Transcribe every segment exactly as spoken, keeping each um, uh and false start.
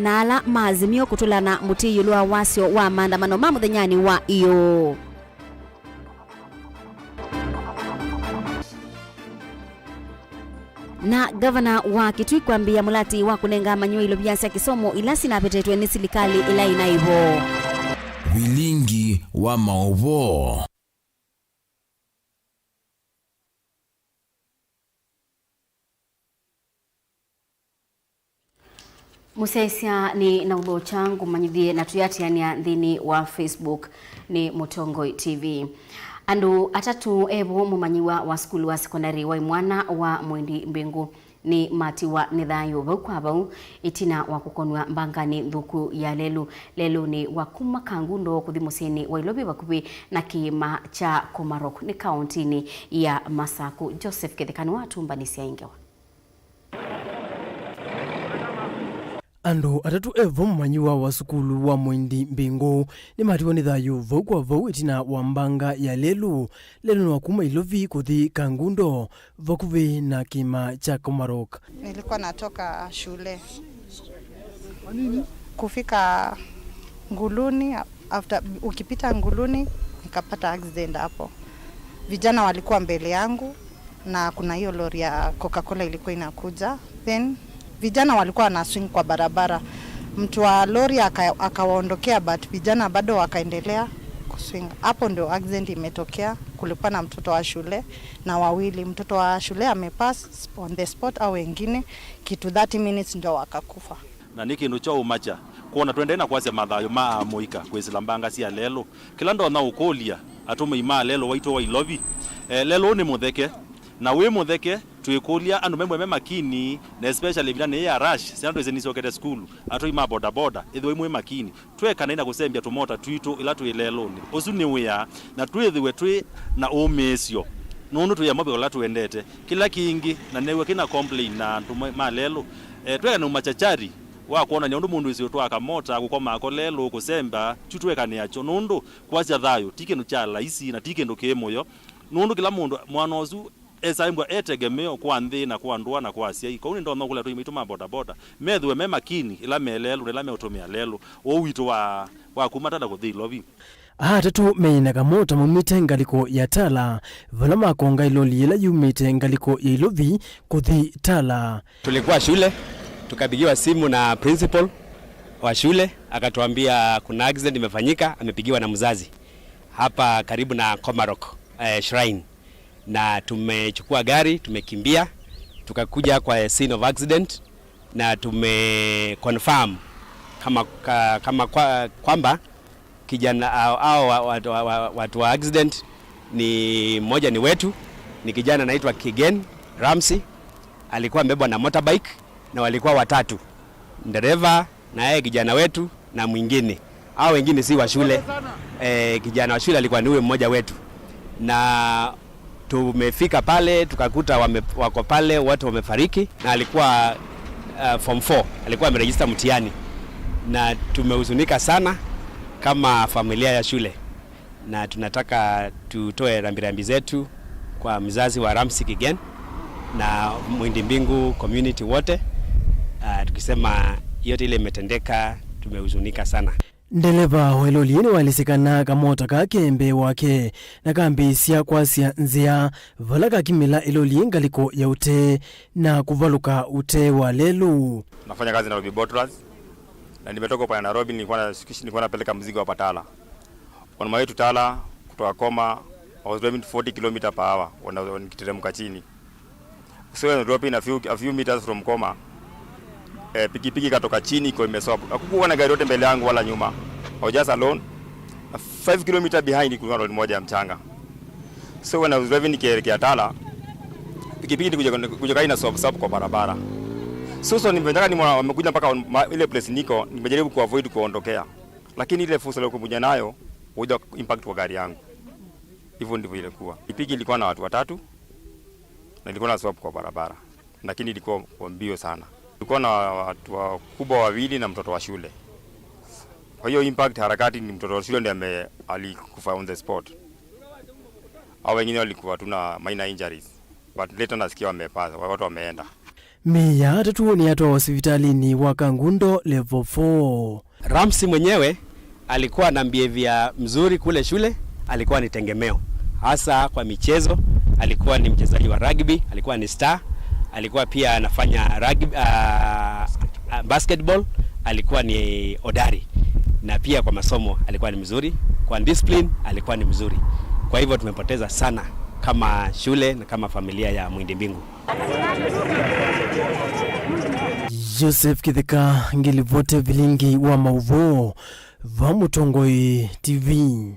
na ala ma Azimio kũtũla na mũtĩ ĩũlũ wa wasyo wa maandamano ma mũthenyanĩ wa ĩyoo. Na ngavana wa Kitui kwambĩĩa mũlatĩ wa kũnenga amanyĩw'a ilovia sya kĩsomo ila sinavetetwe nĩ silikalĩ ĩla ĩnaĩ vo. Vilingi wa maũvoo. Mũsyaĩĩsya nĩ na ũthokya ngũmanyĩthye na tũyatĩanĩa nthĩnĩ wa Facebook nĩ Mũtongoi T V. Andũ atatũ evo mũmanyĩw'a wa sukulu wa sekondalĩ wa imwana wa Mwindi Mbingũ nĩ matiwa nĩ thayũ vau kwa vau ĩtina wa kũkonw'a mbanganĩ nthũku ya lelũ lelũnĩ wa kuma Kangundo kũthi mũsyĩnĩ wa Ilovi vakuvĩ na kĩĩma kya Komarok nĩ kaũntĩnĩ ya Masaku. Joseph Kĩtheka nĩwatũmbanĩsya ĩ ngewa. Andũ atatũ evo mũmanyĩw'a wa sukulu wa Mwindi Mbingũ nĩmatiwa nĩ thayũ vau kwa vau ĩtina wa mbanga ya lelũ lelũnĩ wa kuma Ilovi kũthi Kangundo vakuvĩ na kĩĩma kya Komarok. Nilikuwa natoka shule kufika Nguluni, after ukipita Nguluni nikapata accident hapo. Vijana walikuwa mbele yangu na kuna hiyo lori ya Coca-Cola ilikuwa inakuja, then vijana walikuwa wana swing kwa barabara. Mtu wa lori aka- akawaondokea, but vijana bado wakaendelea kuswing. Hapo ndio accident imetokea. Kulikuwa na mtoto wa shule na wawili, mtoto wa shule amepass on the spot, au wengine kitu thirty minutes ndio wakakufa. Na nĩ kĩndũ kya ũmakya kwona tũendee na kwasya mathayũ ma amũika kwĩsĩla mbanga sya lelũ. Kĩla ndonya ũkũlya atũmĩi ma lelũ waitũ wa Ilovi, eh, lelũ nĩ mũtheke, na wĩ mũtheke twĩkũlya andũ memwe me makini, na especially ĩvindanĩ yĩĩ ya rush, syana twĩsĩ nĩsyokete sukulu, atwai ma bodaboda, ĩthĩwai mwĩ makini. Twekane na kũsembya tũmota twitũ ĩla twĩ lelũnĩ. Ũsu nĩ wĩa, na twĩthĩwe twĩ na ũmĩĩsyo, nũndũ twĩ amwe ve ũla tũendete. Kĩla kĩngĩ, na new'a kĩna complain na andũ ma- ma lelũ, eh, twekane na umachachari wa kwonany'a ũndũ mũndũ wĩsĩ ũtwaa kamota, kũkoma ako lelũ, kũsemba, tu twekane akyo, nũndũ kwasya thayũ ti kĩndũ kya laisi na ti kĩndũ kĩ mũyo, nũndũ kĩla mũndũ mwana ũsu esaimbwa e tegemeo kwa nthĩ na kwa ndũa na kwa asyai. Kwoou nĩndonya ũkũlya atũi maitũ ma bodaboda methĩwe me makini ĩla me lelũ na ĩla meũtũmĩa lelũ ũũ witũ wa, wa kuma Tala kũthi Ilovi. Aa atatũ meĩ na kamota maumĩte ngalĩko ya Tala, vala makonga ĩloli yĩla yumĩte ngalĩko ya Ilovi kũthi Tala. Tulikuwa shule, tukapigiwa simu na principal wa shule, akatuambia kuna accident imefanyika, amepigiwa na mzazi hapa karibu na Komarok, eh, Shrine. Na tumechukua gari, tumekimbia, tukakuja kwa scene of accident na tumeconfirm kama, ka- kama kwa- kwamba kijana hao, hao wa- watu wa- wa- watu wa accident ni mmoja ni wetu, ni kijana anaitwa Kigen Ramsey, alikuwa amebebwa na motorbike na walikuwa watatu, dereva na yeye kijana wetu na mwingine. Hao wengine si wa shule. Eh, kijana wa shule alikuwa ni huyo mmoja wetu. Na tumefika pale, tukakuta wame- wako pale, wote wamefariki. Na alikuwa, uh, form four, alikuwa ameregister mtihani. Na tumehuzunika sana kama familia ya shule. Na tunataka tutoe rambirambi zetu kwa mzazi wa Ramsey Kigen na Mwindi Mbingu community wote, ah, tukisema yote ile imetendeka, tumehuzunika sana. Ndeleva wa ĩloli nĩwaelesya kana kamota kake mbee wake na kambĩĩsya kwasya nzĩa vala kakimĩla ĩloli ngalĩko ya ũtee na kũvalũka ũtee wa lelũ. Nafanya kazi Nairobi Bottlers, na nimetoka upande wa Nairobi, nilikuwa na- nilikuwa napeleka mzigo hapa Tala. On my way to Tala, kutoka Koma, I was driving forty kilometer per hour when I was- nikiteremka chini. So when I drop in a few, a few meters from Koma, eh, pikipiki ikatoka chini iko imeswap. Hakukuwa na gari yote mbele yangu wala nyuma. I was just alone. Five kilometer behind kulikuwa na lori moja ya mchanga. So when I was driving nikielekea Tala, pikipiki ilikuja kuja ina swap swap kwa barabara. So, so nimependaka ni mwa- wamekuja mpaka on- ma- ile place niko, nimejaribu kuavoid kuondokea. Lakini ile force walikuja nayo, huja impact kwa gari yangu. Hivyo ndivyo ilikuwa. Pikipiki ilikuwa na watu watatu, na ilikuwa na swap kwa barabara. Lakini ilikuwa kwa mbio sana. Ilikuwa na watu wakubwa wawili na mtoto wa shule. Kwa hiyo impact harakati ni mtoto wa shule ndiye ame- alikufa on the spot. Hao wengine walikuwa tu na minor injuries. But later nasikia wamepasa, watu wameenda. Mĩĩ ya atatũ nĩyatwawa sivitalĩnĩ wa Kangundo Level four. Ramsey mwenyewe alikuwa na behavior mzuri kule shule, alikuwa ni tegemeo, hasa kwa michezo. Alikuwa ni mchezaji wa rugby, alikuwa ni star, alikuwa pia anafanya rugby, uh, uh, basketball, alikuwa ni hodari, na pia kwa masomo alikuwa ni mzuri, kwa discipline alikuwa ni mzuri. Kwa hivyo tumepoteza sana kama shule na kama familia ya Mwindi Mbingu. Joseph Kitheka, ngilivote vilingi wa mauvoo va Mũtongoi T V.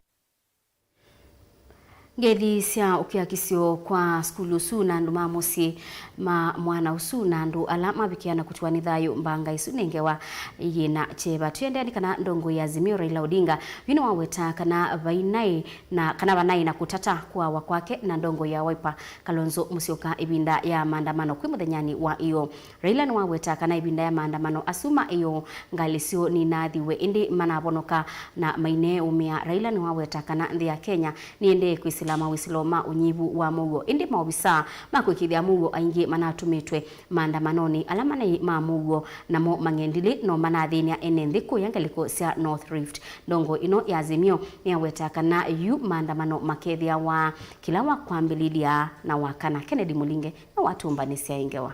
Ngeithi sya ũkiakisyo kwa sukulu ũsu na andũ ma mũsyĩ ma mwana ũsu na andũ ala mavikĩa na kũtiwa nĩ thayũ mbanga ĩsu nĩ ngewa yĩna kyeva. Twĩendea nĩ kana ndongoi ya Azimio Raila Odinga yu nĩwaweta kana vainaĩ na kana vanaĩ na kũtata kũawa kwake na ndongoi ya Wiper Kalonzo Musyoka ĩvinda ya maandamano kwĩ mũthenyanĩ wa ĩyoo. Raila nĩwaweta kana ĩvinda ya maandamano asu ma ĩyoo ngalĩ syoo ninaathiwe ĩndĩ manavonoka na maineeũmĩa. Raila nĩwaweta kana nthĩ ya Kenya nĩendee kwĩsĩla mawĩsĩlo ma ũnyivu wa mũuo ĩndĩ maovisaa ma kũĩkĩĩthya mũuo aingĩ manatũmĩtwe maandamanonĩ ala manaĩ ma mũuo namo mang'endilĩ no manathĩny'a ene nthĩ kũya ngalĩko sya North Rift. Ndongo ĩno ya Azimio nĩyaweta kana yu maandamano makethĩawa kĩla wa kwambĩlĩlya na wa kana. Kennedy Mũlinge nĩwatũmbanĩsya ĩ ngewa.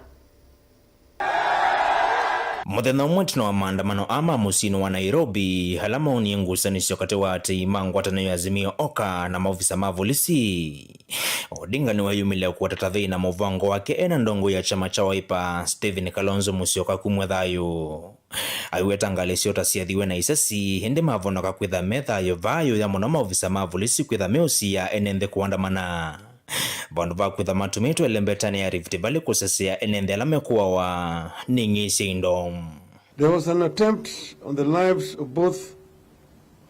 Mũthenya ũmwe ĩtina wa maandamano aa ma mũsyĩnĩ wa Nairobi, ala maonie ngusanĩsyo katĩ wa atei ma ngwatanĩo ya Azimio Oka na maovisa ma volisi, Odinga nĩweyumĩlya kũatata thĩna mũvango wake e na ndongoi ya kyama kya Wiper, Stephen Kalonzo Musyoka, kumw'a thayũ. Aiweta ngalĩ syoo ta syathiwe na isesi, ĩndĩ mavonoka kwĩtha me thayũ vaa ĩũya mũno maovisa ma volisi kwĩtha meũsiĩĩa ene nthĩ kũandamana. Vandũ va kwĩtha matũmĩtwe ĩlembetanĩ ya Rift Valley kũsesea ene nthĩ ala mekũawa nĩ ng'ei sya indo. There was an attempt on the lives of both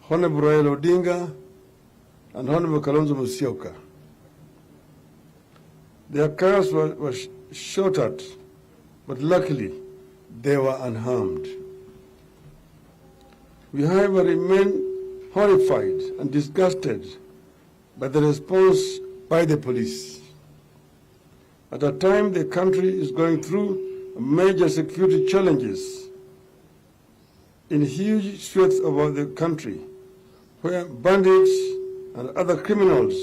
Honorable Raila Odinga and Honorable Kalonzo Musyoka. Their cars were, were sh- shot at, but luckily they were unharmed. We, however, remain horrified and disgusted by the response by the police. At a time the country is going through major security challenges in huge swathes of the country, where bandits and other criminals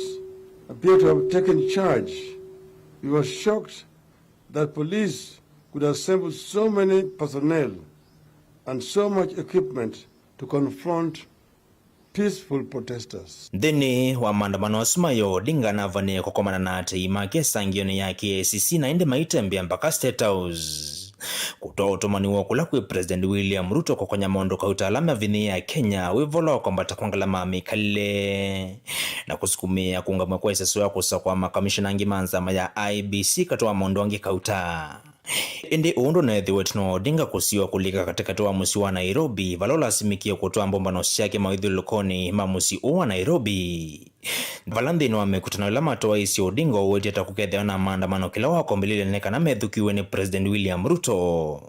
appear to have taken charge, we were shocked that police could assemble so many personnel and so much equipment to confront peaceful protesters. Nthĩnĩ wa maandamano asu ma ĩyoo, Odinga navanie kũkomana na atei make ĩsangĩonĩ ya K I C C na ĩndĩ maitembea mpaka State House. Kũtoa ũtũmani woo kũla kwĩ President William Ruto kũkonya maũndũ kauta ala mavinyĩĩe Akenya wĩ vala wa kwambata kwa ngalama ya mĩkalĩle na kũsukumĩa kũũngamw'a kwa ĩseso ya kũsakũa makamishona angĩ ma nzama ya I E B C katĩ wa maũndũ angĩ kauta. Ĩndĩ ũũ ndũneethĩwe ĩtina wa Odinga kũsiwa kũlika katĩkatĩ wa mũsyĩ wa Nairobi, vala ũlasimĩkie kũtwaa mbũmbano syake mawĩthyũlũlũkonĩ ma mũsyĩ ũũ wa Nairobi, vala nthĩnĩ wa mĩkutano ĩla matwaĩĩsye, Odinga ũwetye ta kũkethĩawa na maandamano kĩla wakwambĩlĩlya nĩ kana methũkiw'e nĩ President William Ruto.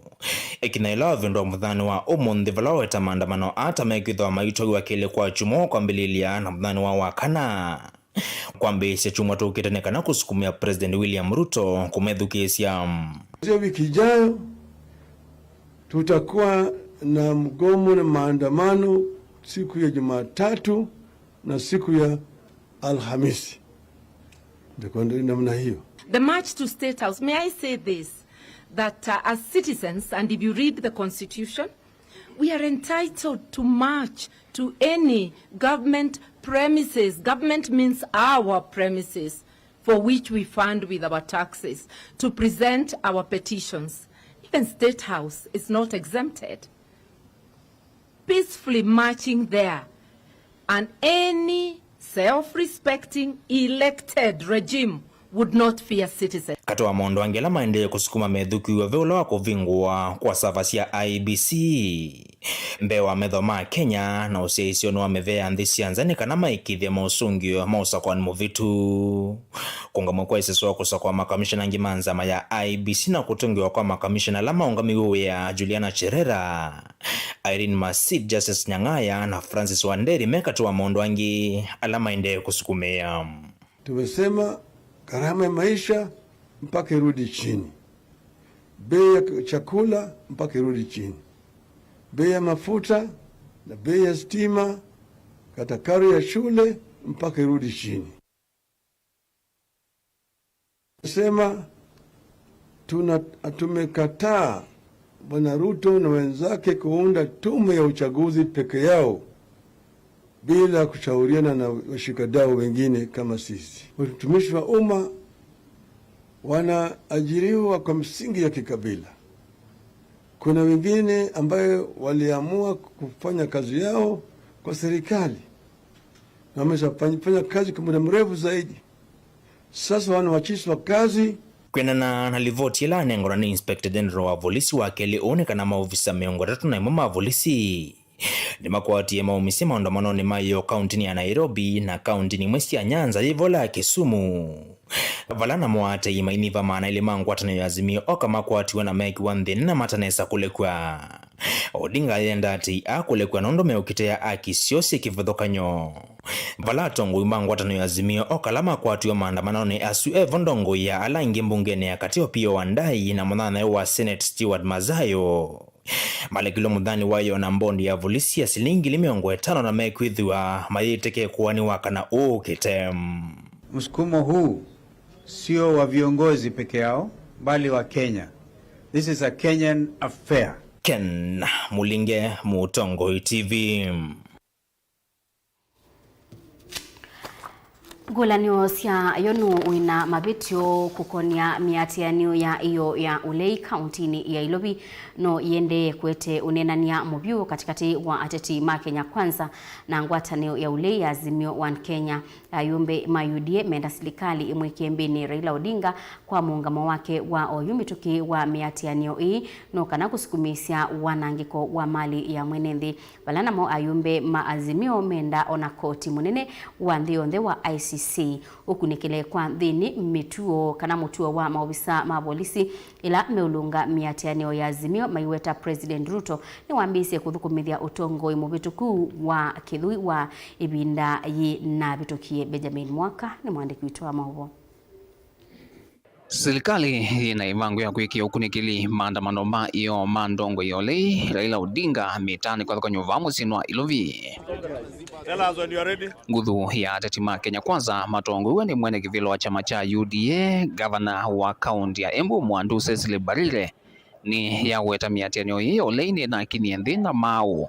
Ĩkinya yĩla wavĩndũa mũthenyanĩ wa ũmũnthĩ, vala waweta maandamano aa ta mekwĩthĩwa maitwaĩwa kelĩ kwa kyumwa wa kwambĩlĩlya na mũthenyanĩ wa Wakana. Kwambĩĩsya kyumwa tũkĩte nĩ kana kũsukumĩa President William Ruto kũmethukĩĩsya. Kuanzia wiki ijayo, tutakuwa na mgomo na maandamano siku ya Jumatatu na siku ya Alhamisi. Itakuwa ndio namna hiyo. The march to State House. May I say this, that, uh, as citizens, and if you read the constitution, we are entitled to march to any government premises, government means our premises, for which we fund with our taxes, to present our petitions. Even State House is not exempted. Peacefully marching there, and any self-respecting elected regime would not fear citizens. Katĩ wa maũndũ angĩ ala maendee kũsukuma methukĩĩo ve ũla wa kũvingũwa kwa sava sya I E B C mbee wa metho ma Kenya na ũsyaĩĩsyo nĩ wa mĩvĩa ya nthĩ sya nza nĩ kana maĩkĩĩthye maũsũngĩo ma ũsakũani mũvĩtu, kũũngamw'a kwa ĩseso wa kũsakũa makamishona angĩ ma nzama ya I E B C na kũtũngĩwa kwa makamishona ala maũngamĩw'e wĩa, Juliana Cherera, Irene Masit, Justice Nyang'aya na Francis Wanderi me katĩ wa maũndũ angĩ ala maendee kũsukumĩa. Tumesema gharama ya maisha mpaka irudi chini. Bei ya chakula mpaka irudi chini, bei ya mafuta na bei ya stima, hata karo ya shule mpaka irudi chini. Sema tuna-, tumekataa Bwana Ruto na wenzake kuunda tume ya uchaguzi peke yao bila kushauriana na washikadau wengine kama sisi. Watumishi wa umma wanaajiriwa kwa msingi ya kikabila. Kuna wengine ambayo waliamua kufanya kazi yao kwa serikali na wameshafanya kazi kwa muda mrefu zaidi. Sasa wanawachishwa kazi. Kwendana na livoti ĩla yanengwa nĩ Inspector General wa volisi wa kelĩ, ũũ nĩ kana maovisa mĩongo ĩtatũ na ĩmwe ma volisi nĩmakwatie maumisye maũndamanonĩ ma ĩyoo kauntinĩ ya Nairobi na kauntinĩ imwe sya Nyanza yĩvola ya Kisumu, vala namo aatei mainyiva maana elĩ ma ngwatanĩo ya Azimio oka makwatiwe na mekiwa nthĩnĩ na matanesa kũlekw'a. Odinga ayenda aatei aa kũlekw'a nũndũ meũkĩtea aki syoo syĩ kĩvathũkany'o, vala atongoi ma ngwatanĩo ya Azimio oka ala makwatiwe maandamanonĩ asu evo ndongoi ya ala angĩ mbungenĩ ya katĩ Opiyo Wandayi na mũnyanyae wa Senate Stewart Mazayo. Malekilwe mũthanĩ wa ĩyoo na mbondi ya volisi ya silingi ngili mĩongo ĩtano na mekwĩthĩwa mayĩtĩkĩe kũanĩwa kana ũũkĩte. Msukumo huu sio wa viongozi peke yao, bali wa Kenya. This is a Kenyan affair. Ken Mulinge, Mũtongoi T V. Ngũlanĩo sya yo nũũ wĩna mavĩtyo kũkonya mĩatĩanĩo ya ĩyoo ya ũlei kauntinĩ ya Ilovi no iendee kũete ũneenany'a mũvyũ katĩkatĩ wa ateti ma Kenya Kwanza na ngwatanĩo ya ũlei ya Azimio One Kenya. Ayumbe ma U D A menda silikalĩ ĩmwĩkĩe mbĩnĩ Raila Odinga kwa mũũngamo wake wa oyu mĩtũkĩ wa mĩatĩanĩo ĩĩ no kana kũsukumĩĩsya wanangĩko wa malĩ ya mwene nthĩ. Vala namo ayumbe ma Azimio menda ona koti mũnene wa nthĩ yonthe wa I C C ũkunĩkĩle kwa nthĩnĩ mĩtuo kana mũtuo wa maovisa ma volisi ĩla meũlũnga mĩatĩanĩo ya Azimio maiweta President Ruto nĩwambĩĩsye kũthũkũmĩthya ũtongoi mũvĩtũku wa kĩthũi wa ĩvinda yĩnavĩtũkie. Benjamin Mwaka nĩ mwandĩki witũ wa maũvoo. Silikalĩ yĩ na ĩvango ya kwĩkĩa ũkunĩkĩli maandamano ma ĩyoo ma ndongoi ya ũlei Raila Odinga mĩtaanĩ kĩvathũkany'o vaa mũsyĩnĩ wa Ilovi. Tell us when you are ready. Nguthu ya ateti ma Kenya Kwanza matongoew'e nĩ mwene kĩvĩla wa kyama kya U D A, ngavana wa kaunti ya Embu Mwandu Cecily Mbarire, nĩ yaweta mĩatĩanĩo yĩĩ ya ũlei nĩnakinie nthĩ na maaũ,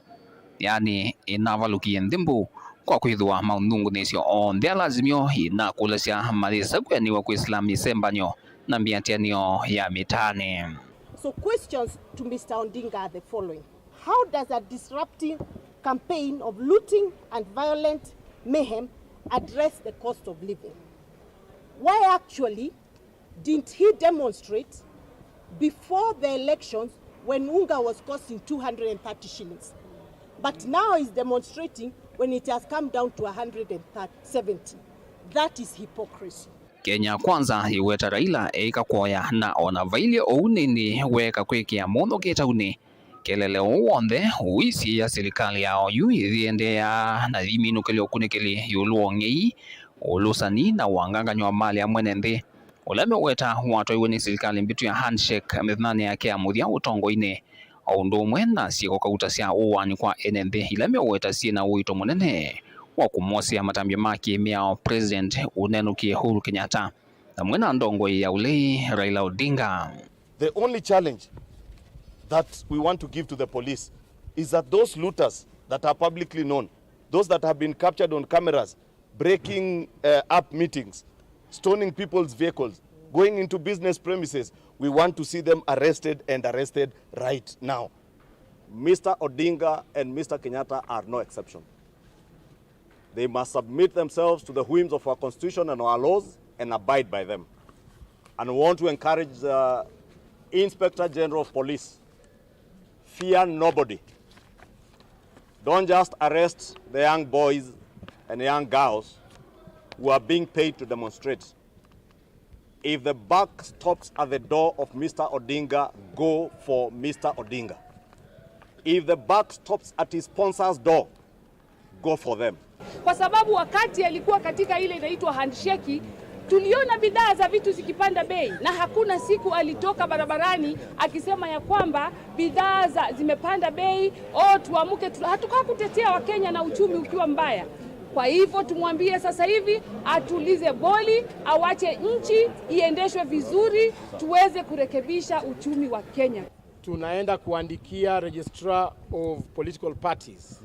yaani ĩnavalũkie nthĩ mbu, kwa kwĩthĩwa maũnthũngũnĩsyo onthe ala Azimio ĩnakũlasya mayĩsa kwĩanĩw'a kwĩsĩla mĩsembanĩo na mĩatĩanĩo ya mĩtaanĩ. So questions to Mister Odinga are the following. How does a disruptive campaign of looting and violent mayhem address the cost of living? Why actually didn't he demonstrate before the elections when unga was costing two hundred and thirty shillings? But now he's demonstrating when it has come down to a hundred and seventy. That is hypocrisy. Kenya Kwanza ĩweta Raila eĩka kũoya na ona vailyĩ ũu nĩnĩ weeka kwĩkĩa mũndũ kĩtaunĩ. Kelele ũũ w'onthe ũisiĩĩa silikalĩ ya oyu ĩyĩendeeaa na yĩminũkĩlya ũkunĩkĩli ĩũlũ wa ũng'ei, ũlũsani na wangangany'o wa malĩ ya mwene nthĩ, ũla meũweta watwaiwe nĩ silikalĩ mbĩtu ya handshake mĩthenyanĩ yake ya mũthya ũtongoinĩ, o ũndũ ũmwe na syĩko kauta sya ũaani kwa ene nthĩ ila meũweta syĩ na ũito mũnene wa kũmwosea matambya ma kĩ-mĩao President ũnenũkie Uhuru Kenyatta, vamwe na ndongoi ya ũlei Raila Odinga. The only challenge that we want to give to the police is that those looters that are publicly known, those that have been captured on cameras breaking, uh, up meetings, stoning people's vehicles, going into business premises, we want to see them arrested and arrested right now. Mister Odinga and Mister Kenyatta are no exception. They must submit themselves to the whims of our constitution and our laws and abide by them. And we want to encourage the Inspector General of Police, fear nobody. Don't just arrest the young boys and young girls who are being paid to demonstrate. If the buck stops at the door of Mister Odinga, go for Mister Odinga. If the buck stops at his sponsor's door, go for them. Kwa sababu wakati alikuwa katika ile inaitwa handshake, Tuliona bidhaa za vitu zikipanda bei, na hakuna siku alitoka barabarani akisema ya kwamba bidhaa za, zimepanda bei, "Oh, tuamke, tu-," hatuka kutetea Wakenya na uchumi ukiwa mbaya. Kwa hivyo tumwambie sasa hivi atulize boli, awache nchi iendeshwe vizuri, tuweze kurekebisha uchumi wa Kenya. Tunaenda kuandikia Registrar of Political Parties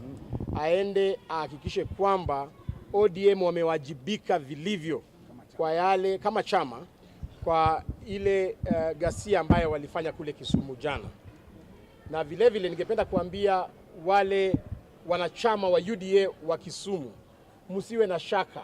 aende ahakikishe kwamba O D M wamewajibika vilivyo kwa yale, kama chama, kwa ile, eh, ghasia ambayo walifanya kule Kisumu jana. Na vile vile ningependa kuambia wale wanachama wa U D A wa Kisumu, msiwe na shaka.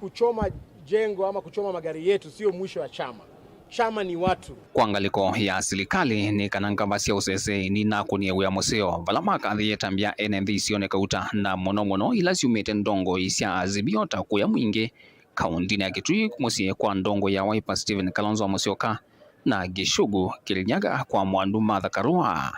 Kuchoma jengo ama kuchoma magari yetu sio mwisho wa chama. Chama ni watu. Kwa ngalĩko ya silikalĩ, nĩ kana ngavasya ũsesei nĩnakũnie wĩa mũseo vala makathĩĩe tambya ene nthĩ isioneka uta, na mũno mũno ila syumĩte ndongoi sya Azimio ta kũya mwingĩ kaũntĩnĩ ya Kitui mũsyĩ kwa ndongoi ya Wiper Stephen Kalonzo Musyoka na Gichugu Kirinyaga kwa Mwandu Martha Karua,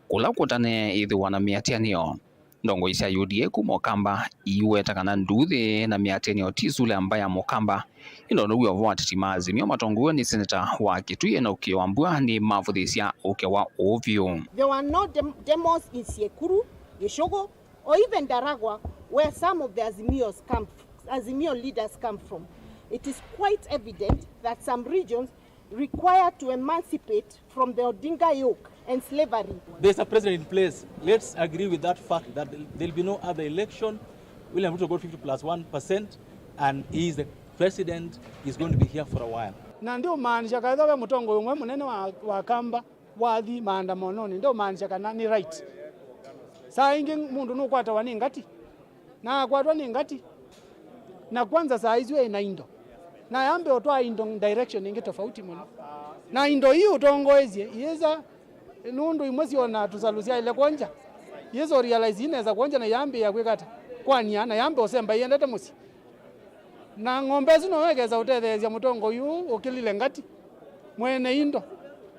kũla kũtane ĩthĩwa na mĩatĩanĩo. Ndongoi sya U D A kuma Ũkamba iiweta kana nduuthĩ na mĩatĩanĩo ti sule amba ya Mũkamba, ĩndĩ now'o vo ateti ma Azimio matongoew'e nĩ seneta wa Kitui Enock Wambua nĩmavũthĩĩsya ũkĩa wa ũũ vyũ. There were no dem-, demos in Siekuru, Gichugu, or even Ndaragwa, where some of the Azimios come, Azimio leaders come from. It is quite evident that some regions require to emancipate from the Odinga yoke and slavery. There's a president in place. Let's agree with that fact that there'll be no other election. William Ruto got fifty plus one percent, and he is the president. He's going to be here for a while. Na ndiũmaanisya kaitha ve mũtongoi ũmwe mũnene wa, wa Kamba wathi maandamanonĩ, ndiũmaanisya kana nĩ right. Saa ingĩ mũndũ nũkwatawa nĩ ngati, na akwatwa nĩ ngati, na kwanza saa isu ena indo, na yambe ũtwaa indo direction ĩngĩ tofauti mũno. Na indo ii ũtongoesye, iyĩsa nũndũ imwe syona tũsalũ syaĩle kwonja, iyĩsa ũrealize inesa kwonja na yambĩĩa kwĩka ata? Kwania, na yambe ũsemba iendete mũsyĩ. Na ng'ombe ĩsu noyo ĩkesa ũtetheesya mũtongoi ũũ ũkĩlile ngati, mwene indo,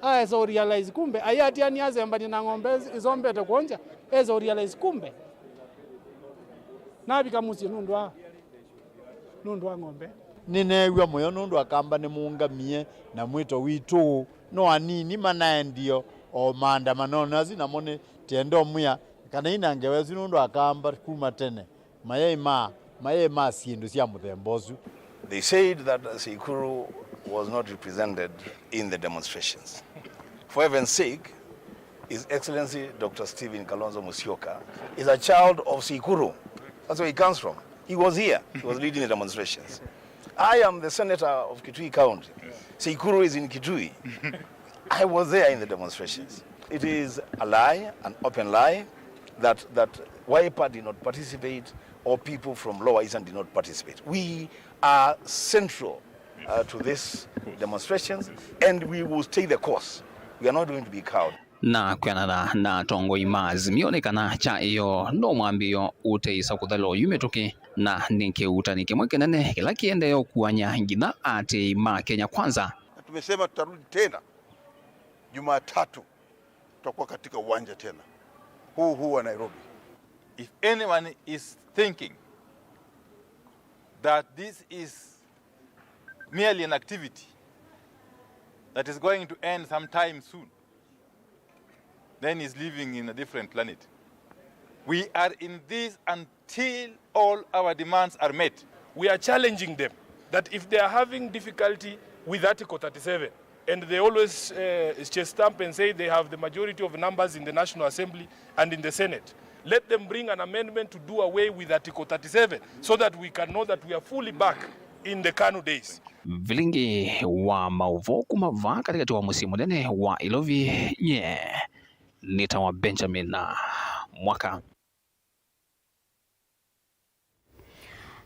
aesa ũrealize kumbe aiatiania asembanie na ng'ombe ĩsombete kwonja, esa ũrealize kumbe navika mũsyĩ nũndũ wa, nũndũ wa ng'ombe. Nĩneew'a mũyo nũndũ Akamba nĩmũũngamie na mwĩto witũ. No anini manaendie o maandamanonĩ asu, namo nĩ tenda ũmwĩa kana ina ngewa ĩsu nũndũ Akamba kuma tene mayaĩ ma, mayaĩ ma syĩndũ sya mũthemba ũsu. They said that Seikuru was not represented in the demonstrations. For heaven's sake, His Excellency Doctor Stephen Kalonzo Musyoka is a child of Seikuru. That's where he comes from. He was here. He was leading the demonstrations. I am the senator of Kitui County. Seikuru is in Kitui. I was there in the demonstrations. It is a lie, an open lie, that, that Wiper did not participate or people from Lower Eastern did not participate. We are central, uh, to this demonstrations, and we will stay the course. We are not going to be cowed. Na kwĩanana na atongoi ma Azimio nĩ kana kya ĩyoo no mwambĩĩo ũteĩsa kũthelwa oyu mĩtũkĩ, na nĩ kĩuutani kĩmwe kĩnene kĩla kĩendee ũkuany'a nginya aatĩĩi ma Kenya Kwanza. Na tumesema tutarudi tena Jumatatu, tutakuwa katika uwanja tena huu huu wa Nairobi. If anyone is thinking that this is merely an activity that is going to end sometime soon, then he's living in a different planet. We are in this until all our demands are met. We are challenging them that if they are having difficulty with Article thirty-seven, and they always, uh, chest thump and say they have the majority of numbers in the National Assembly and in the Senate, let them bring an amendment to do away with Article thirty-seven so that we can know that we are fully back in the KANU days. Vilingi wa maũvoo kuma vaa katĩkatĩ wa mũsyĩ mũnene wa Ilovi, nye nĩtawa Benjamin Mwaka.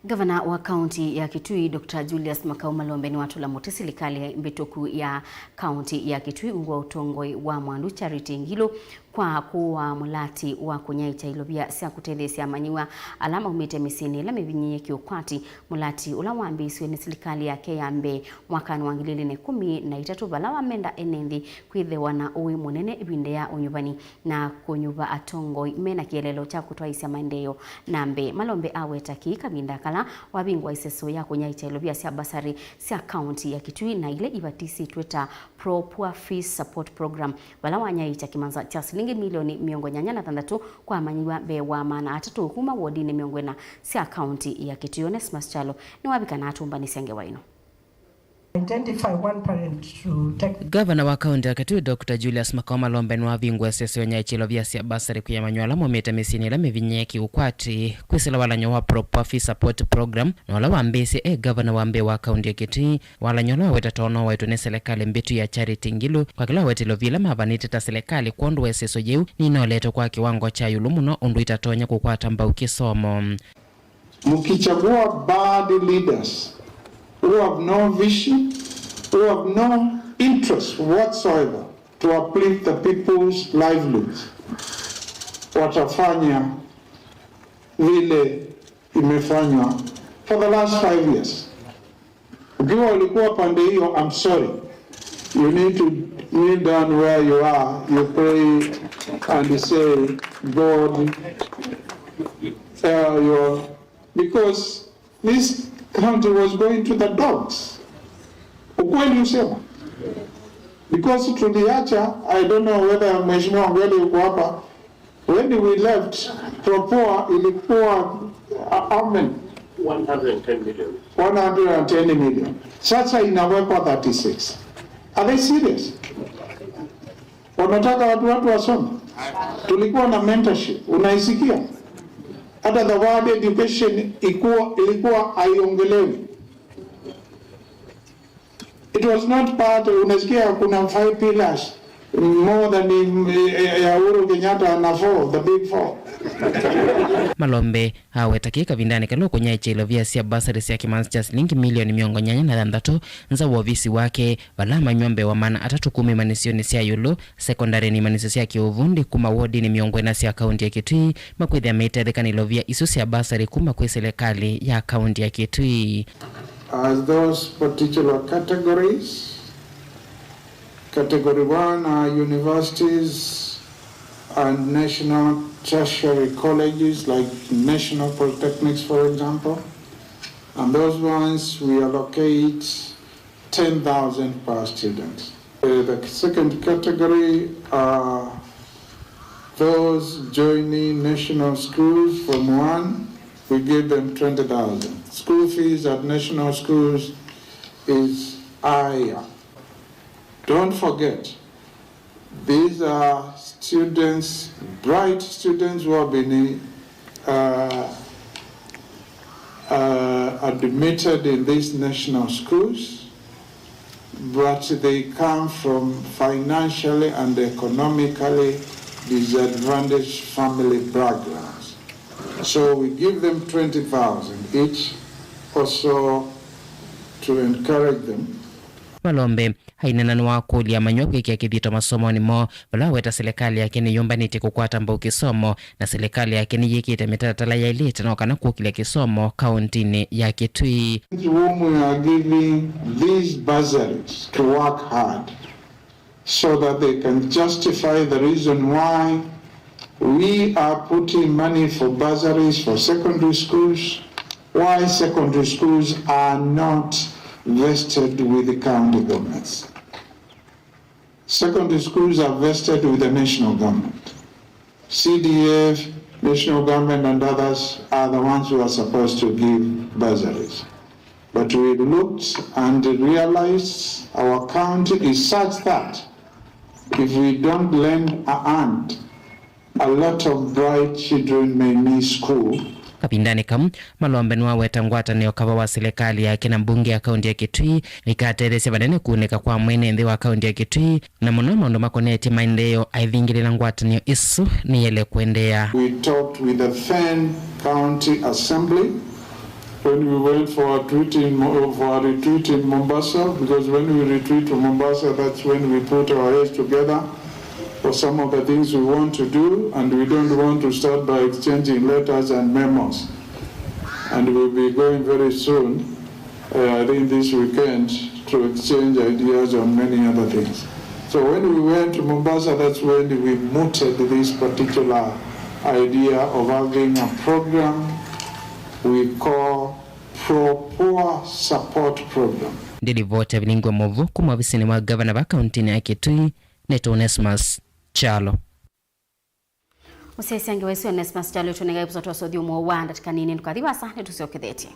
Ngavana wa kaunti ya Kitui, Doctor Julius Makau Malombe, nĩwatũla mũtĩ silikalĩ mbĩtũku ya kaunti ya Kitui ungu wa ũtongoi wa Mwandu Charity Ngilu kwa kũaa mũlati wa kũnyaĩĩkya ilovia sya kũtetheesya amanyĩw'a ala maumĩte mĩsyĩnĩ ĩla mĩvinyĩĩe kĩũkwati, mũlati ũla wambĩĩisw'e nĩ silikalĩ yake ya mbee mwakanĩ wa ngili ilĩ na ĩkũmi na itatũ, vala wamenda ene nthĩ kwĩthĩwa na ũĩ mũnene ĩvinda ya ũnyuvani na kũnyuva atongoi me na kĩeleelo kya kũtwaĩĩsya maendeeo na mbee. Malombe aweta kĩĩ kavinda kala wavingũa ĩseso ya kũnyaĩĩkya ilovia sya basarĩ sya kaunti ya Kitui na ila ivatisĩtw'e ta Pro Poor Fees Support Program, vala wanyaĩĩkya kĩmanza kya silingi milioni mĩongo nyanya na thanthatũ kwa amanyĩw'a mbee wa maana atatũ kuma wodinĩ mĩongo ĩna sya kaunti ya Kitui. Onesmus Kyalo nĩwavika na atũmbanĩsya ngewa ĩno. Identify one parent to take. Gavana wa kaunti ya Kitui, Doctor Julius Makao Malombe, nĩwavingũe ĩseso ya ũnyaĩĩkya ilovia sya basarĩ kwĩ amanyĩw'a ala maumĩte mĩsyĩnĩ ĩla mĩvinyĩĩe kĩũkwati, kwĩsĩla walany'o wa Pro Poor Fees Support Program, na ũla wambĩĩsye e gavana wa mbee wa kaunti ya Kitui. Walany'o ũla waweta too no waĩtwe nĩ silikalĩ mbĩtu ya Charity Ngilu kwa kĩla waweta ilovia ila mavanĩte ta silikalĩ kwondũ wa ĩseso yĩu nĩnooletwe kwa kĩwango kya ĩũlũ mũno ũndũ itatonya kũkwata mbau kĩsomo. Mkichagua bad leaders who have no vision, who have no interest whatsoever to uplift the people's livelihoods, watafanya vile imefanywa for the last five years. Ukiwa ulikuwa pande hiyo, I'm sorry. You need to kneel down where you are, you pray and say, God, uh, you are, because this country was going to the dogs. Ukweli usema. Because tuliacha, I don't know whether Mheshimiwa Ngwele yuko hapa, when we left, Pro Poor ilikuwa, uh, how many? One hundred ten million. One hundred ten million. Sasa inawekwa thirty-six. Are they serious? Wanataka watu, watu wasome? Tulikuwa na mentorship, unaisikia? Hata the word education ikuwa, ilikuwa haiongelewi. It was not part, unasikia kuna five pillars more than, eh, ya Uhuru Kenyatta na four, the big four. Malombe aweta kĩĩ kavindanĩ kala ũkũnyaĩĩkya ilovia sya basarĩ sya kĩmanza kya silingi milioni mĩongo nyanya na thanthatũ nza wa ovisi wake, vala amanyĩw'a mbee wa maana atatũ kuma imanyĩsyonĩ sya ĩũlũ, sekondarĩ na imanyĩsyo sya kĩũvundi kuma wodinĩ mĩongo ĩna sya kaunti ya Kitui makwĩthĩa meitetheka nĩ ilovia isu sya basarĩ kuma kwĩ silikalĩ ya kaunti ya Kitui. As those particular categories, category one are universities and national tertiary colleges like national polytechnics, for example, and those ones we allocate ten thousand per student. Uh, the second category are those joining national schools from one, we give them twenty thousand. School fees at national schools is higher. Don't forget, these are students, bright students who have been, uh, uh, admitted in these national schools, but they come from financially and economically disadvantaged family backgrounds. So we give them twenty thousand each also to encourage them. Malombe aineena nĩwakũlya amanyĩw'a kwĩkĩa kĩthito masomonĩ moo, vala aweta silikalĩ yake nĩyũmbanĩtye kũkwata mbau kĩsomo, na silikalĩ yake nĩyĩkĩte mĩtalatala yaĩlĩte no kana kũkĩlya kĩsomo kauntinĩ ya Kitui. Whom we are giving these bursaries to work hard so that they can justify the reason why we are putting money for bursaries for secondary schools, why secondary schools are not vested with the county governments. Secondary schools are vested with the national government. C D F, national government and others are the ones who are supposed to give bursaries. But we looked and realized our county is such that if we don't lend a hand, a lot of bright children may miss school. Kavindanĩ kau, Malombe nĩwaweta ngwatanĩo kava wa silikalĩ yake na mbunge ya kaunti ya Kitui ĩkatetheesya vanene kũunĩka kwa mwene nthĩ wa kaunti ya Kitui, na mũno maũndũ makonetye maendeeo, aivingĩlĩla ngwatanĩo ĩsu nĩyĩele kũendeea. We talked with the then County Assembly when we went for a retreat in Mo-, for a retreat in Mombasa, because when we retreat to Mombasa, that's when we put our heads together for some of the things we want to do, and we don't want to start by exchanging letters and memos. And we'll be going very soon, uh, I think this weekend, to exchange ideas on many other things. So when we went to Mombasa, that's when we mooted this particular idea of having a program we call Pro Poor Support Program. Nĩ livoti ya Vilingi wa Mauvoo kuma ovisinĩ wa ngavana va kauntinĩ ya Kitui, nĩtwa Onesmus Kyalo. Mũsyaĩĩsya ngewa ĩsu Onesmus Kyalo, tũnengae ĩvuso twa ũthyũmũo wa ndatĩka nini, ndũkathi vaasa, nĩtũsyokethetye.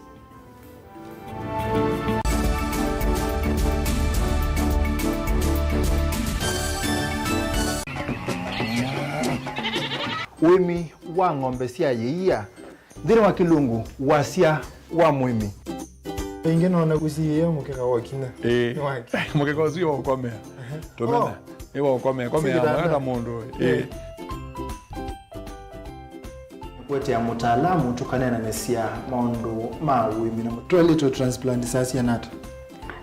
Ũĩmi wa ng'ombe sya yĩia nthĩnĩ wa kĩlungu, wasya wa mũĩmi. Ĩngĩ nona kũsiĩĩa mũkeka wa kinya. Ĩĩ. Nĩ wake. Mũkeka ũsu wĩ wa ũkomea. Tũmena. Oh. Nĩ wa ũkomea. Komea kitanda. Mwaka mũndũ. Ĩĩ. Ĩĩ. Kũetea mũtaalamu tũkaneenanĩsya maũndũ ma ũĩmi na mũ-, twaĩlĩtwe transplant saa siana ata?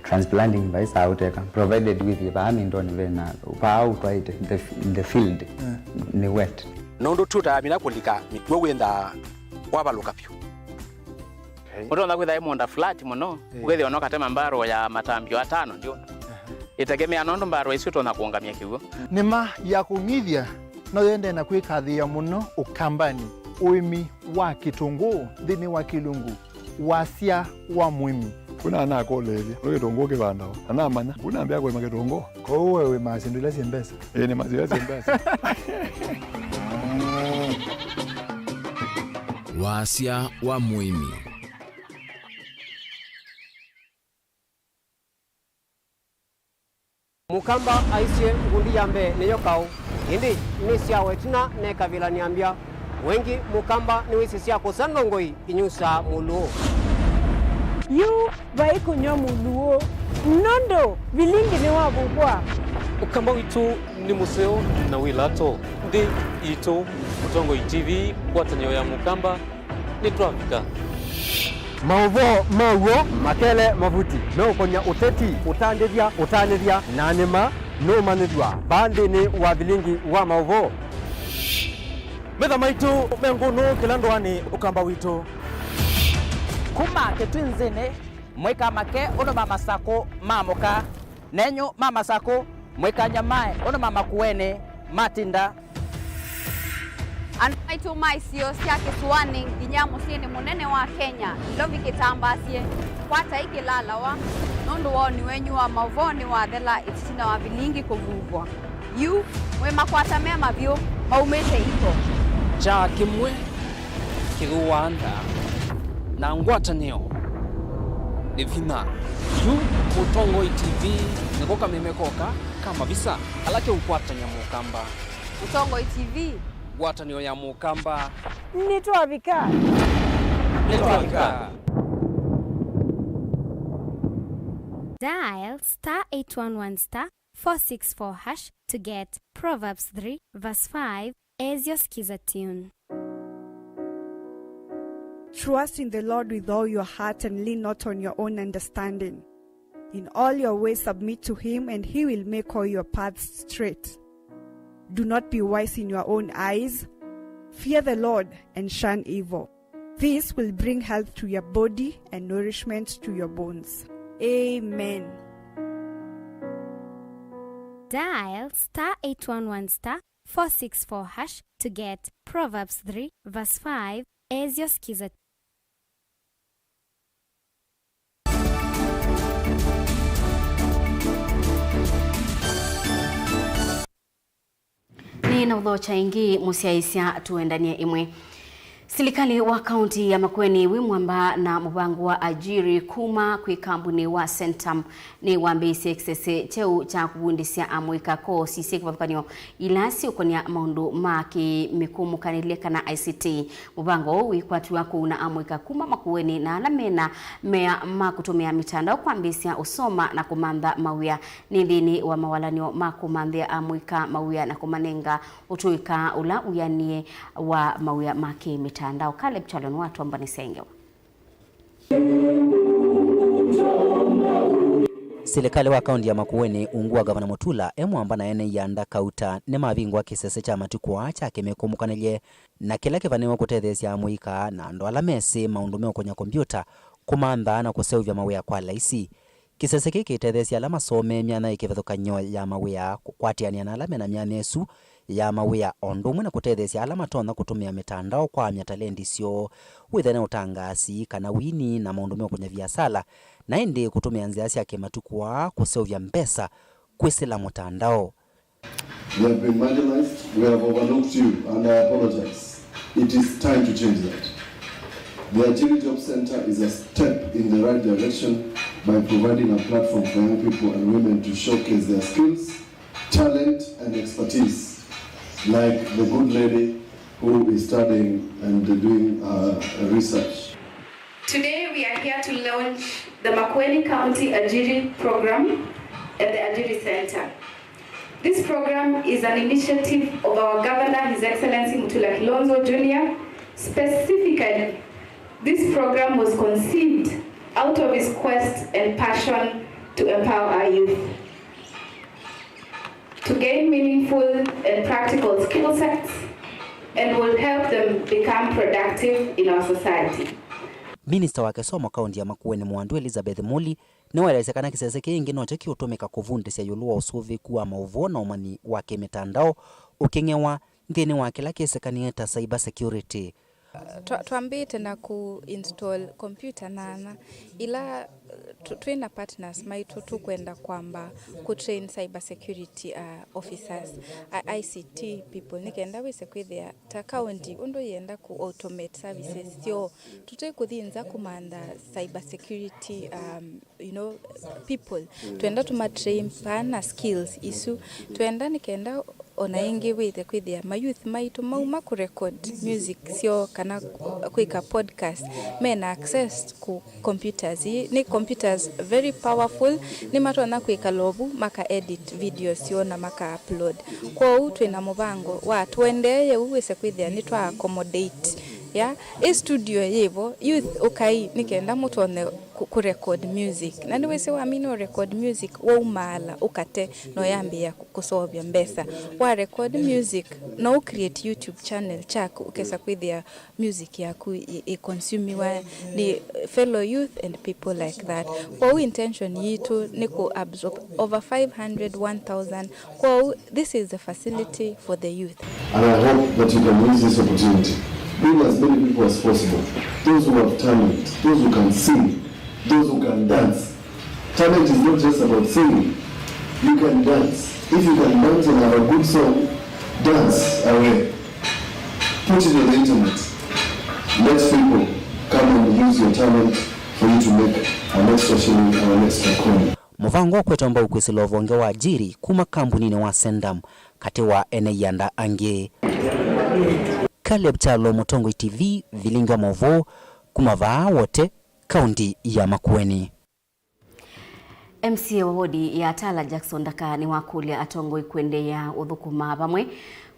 Transplanting vai saa ũteka, provided with vaa mindoni vena, vaa ũtwaĩte, the, the field, eh, nĩ wet. Nũndũ tũtamina kũlika mĩkw'ũ wĩnthaa wavalũka vyũ. Okay. Ũtonya kwĩtha ĩ mũũnda flat mũno, eh, ũkethĩa no katema mbarũ ya matambio atano ndio. Aha. Ĩtegemea nũndũ mbarũ isu ũtonya kũũngamya kĩw'ũ. Nĩma ya kũng'ithya no yendee na kwĩkathĩĩa mũno Ũkambanĩ, ũĩmi wa kĩtũngũũ nthĩnĩ wa kĩlungu, wasya wa mũĩmi. Kuna anakũlĩĩlye, nĩ kĩtũngũũ kĩvandawa, na namanya, kuna ambĩa kũĩma kĩtũngũũ. Kwoou we wĩmaa syĩndũ ila syĩ mbesa? Ĩĩ, nĩmaa syĩla syĩ mbesa. Wasya wa mũĩmi. Mũkamba aisye ngundi ya mbee nĩyo kaũ, ĩndĩ nĩsyawa ĩtina nekavĩla nĩambya. Wengĩ Mũkamba nĩwĩsĩ sya kũsa ndongoi inyusaa mũlũũ. Yu vai kũnyw'a mũlũũ, nũndũ vilingi nĩwavukwa. Ũkamba witũ nĩ mũseo na wĩ lato. Nthĩ yitũ, Mũtongoi T V, ngwatanĩo ya Mũkamba, nĩtwavika. Maũvoo ma w'o makele mavuti meũkonya ũteti, ũtandĩthya, ũtanĩthya, na nĩma nũũmanyĩthw'a vaa nthĩnĩ wa vilingi wa maũvoo. Metha maitũ me ngũnũ kĩla ndũanĩ Ũkamba witũ. Kuma Kĩtwinzĩnĩ, mũikamake ũndũ ma masakũ ma mũka. Nenyu ma masakũ, mũikanyamae ũndũ ma makuenĩ matinda. Andũ maitũ ma isio sya kĩsũanĩ nginya mũsyĩnĩ mũnene wa Kenya, Nairobi kĩtambaasye, kwatai kĩlalawa, nũndũ woni wenyu wa maũvoo nĩwathela ĩtina wa vilingi kũvuvwa. Yu, mwĩ makwata me mavyũ maumĩte iko. Kyaa kĩmwe kĩthũaa nda, na ngwatanĩo nĩ vinya. Yu Mũtongoi T V nĩko kameme koka ka mavisa kala keũkwatany'a Mũkamba. Mũtongoi T V. Ngwatanĩo ya Mũkamba. Nĩtwavika. Nĩtwavika. Dial star eight one one star four six four hash to get Proverbs three verse five as your Skiza tune. Trust in the Lord with all your heart and lean not on your own understanding. In all your ways submit to him, and he will make all your paths straight. Do not be wise in your own eyes. Fear the Lord and shun evil. This will bring health to your body and nourishment to your bones. Amen. Dial star eight one one star four six four hash to get Proverbs three verse five as your Skiza. Nĩ na ũthokya ĩngĩ mũsyaĩĩsya tũendanie ĩmwe. Silikalĩ wa kaunti ya Makueni wĩ mwamba na mũvango wa Ajiri kuma kwĩ kambuni wa Centum nĩ wambĩĩisye kĩsese kyeũ kya kũvundĩsya amũika koosi syĩ kĩvathũkany'o ila siũkonya maũndũ ma kĩmĩkũmũkanĩlye kana I C T. Mũvango ũũ wĩkwatiwa kũuna amũika kuma Makueni na ala mena mea ma kũtũmĩa mĩtandao kwambĩĩsya ũsoma na kũmantha mawĩa nĩ nthĩnĩ wa mawalany'o ma kũmanthĩa amũika mawĩa na kũmanenga ũtũĩka ũla wĩanĩe wa mawĩa ma kĩ-mĩtandao. Caleb Kyalo nĩwatwambanĩsya ĩngewa. Silikalĩ wa kaũnti ya Makueni ungu wa Gavana Mutula, e Mwamba na ene ianda kauta nĩmavingũa kĩsese kya matukũ aa kya kĩmĩkũmũkanĩlye na kĩla kĩvanĩwe kũtetheesya amũika na andũ ala mesĩ maũndũ meũkũny'a kombiũta, kũmantha na kũseũvya mawĩa kwa laisi. Kĩsese kĩĩ kĩtetheesya ala masomee myanya ĩkĩvathũkany'o ya mawĩa, kũkwatĩanĩa na ala mena myanya ĩsu ya mawĩa, o ũndũ ũmwe na kũtetheesya ala matonya kũtũmĩa mĩtandao kwaamya talendi syoo, wĩthĩane ũtangaasi kana wini na maũndũ meũkũny'a viasala, na ĩndĩ kũtũmĩa nzĩa sya kĩmatukũ aa kũseũvya mbesa kwĩsĩla mũtandao. You have been marginalized. We have overlooked you, and I apologize. It is time to change that. The Ajiri Job Center is a step in the right direction by providing a platform for young people and women to showcase their skills, talent, and expertise, like the good lady who is studying and doing uh, research. Today we are here to launch the Makueni County Ajiri Program and the Ajiri Center. This program is an initiative of our Governor, His Excellency Mutula Kilonzo Junior. Specifically, this program was conceived out of his quest and passion to empower our youth to gain meaningful and practical skill sets and will help them become productive in our society. Minista wa kĩsomo kaũnti ya Makueni Mwandũ Elizabeth Muli nĩwaelesya kana kĩsese kĩĩ ĩngĩ nokyo kĩũtũmĩka kũvundĩsya ĩũlũ wa ũsũvĩĩku wa maũvoo na ũmanyi wa kĩmĩtandao ũkĩng'ewa nthĩnĩ wa kĩla kĩsekanĩe ta cyber security. Twa- twambĩte na ku install computer nana ila tu- twĩ na partners maitũ tũkwenda kwamba ku train cyber security uh, officers, uh, I C T people, nĩ kenda wĩse kwĩthĩa ta county ũndũ yenda ku automate services syoo, tũtĩ kũthi nza kũmantha cyber security um, you know, people. Twenda tũmatrain paa na skills isu. Twenda nĩ kenda ona ĩngĩ wĩthe kwĩthĩa mayouth maitũ mauma kũrecord music syoo kana kwĩka podcast mena access ku computers. Ii nĩ computers very powerful, nĩ matonya kwĩka lovu maka edit video syoo na maka upload. Kwoou twĩna mũvango wa tũendee ũu wĩse kwĩthĩa nĩ twa accommodate ya ĩ studio yĩvo, youth ũkai nĩ kenda mũtonye ku- ku record music. Na nĩwĩsĩ wamina ũ record music waumaala ũkate na ũyambĩĩa kũ- kũseũvya mbesa. Wa record music no ũ create YouTube channel kyaku ũkesa kwĩthĩa music yaku ĩ ĩ consumiwa nĩ fellow youth and people like that. Kwoou intention yitũ nĩ kũ absorb over five hundred, one thousand. Kwoou this is a facility for the youth. And I hope that you can use this opportunity. Bring as many people as possible. Those who have talent, those who can sing, those who can dance. Talent is not just about singing. You can dance. If you can dance and have a good song, dance away. Put it on the internet. Let people come and use your talent for you to make an extra shilling or an extra coin. Mũvango wa kũete mbau kwĩsĩla ũvonge wa Ajiri kuma kambuninĩ wa Sendam katĩ wa ene ianda angĩ. Caleb Kyalo, Mũtongoi T V, vilingi wa maũvoo kuma vaa Wote, kaunti ya Makueni. M C A wa wodi ya Tala Jackson Ndaka nĩwakũlya atongoi kũendeea ũthũkũma vamwe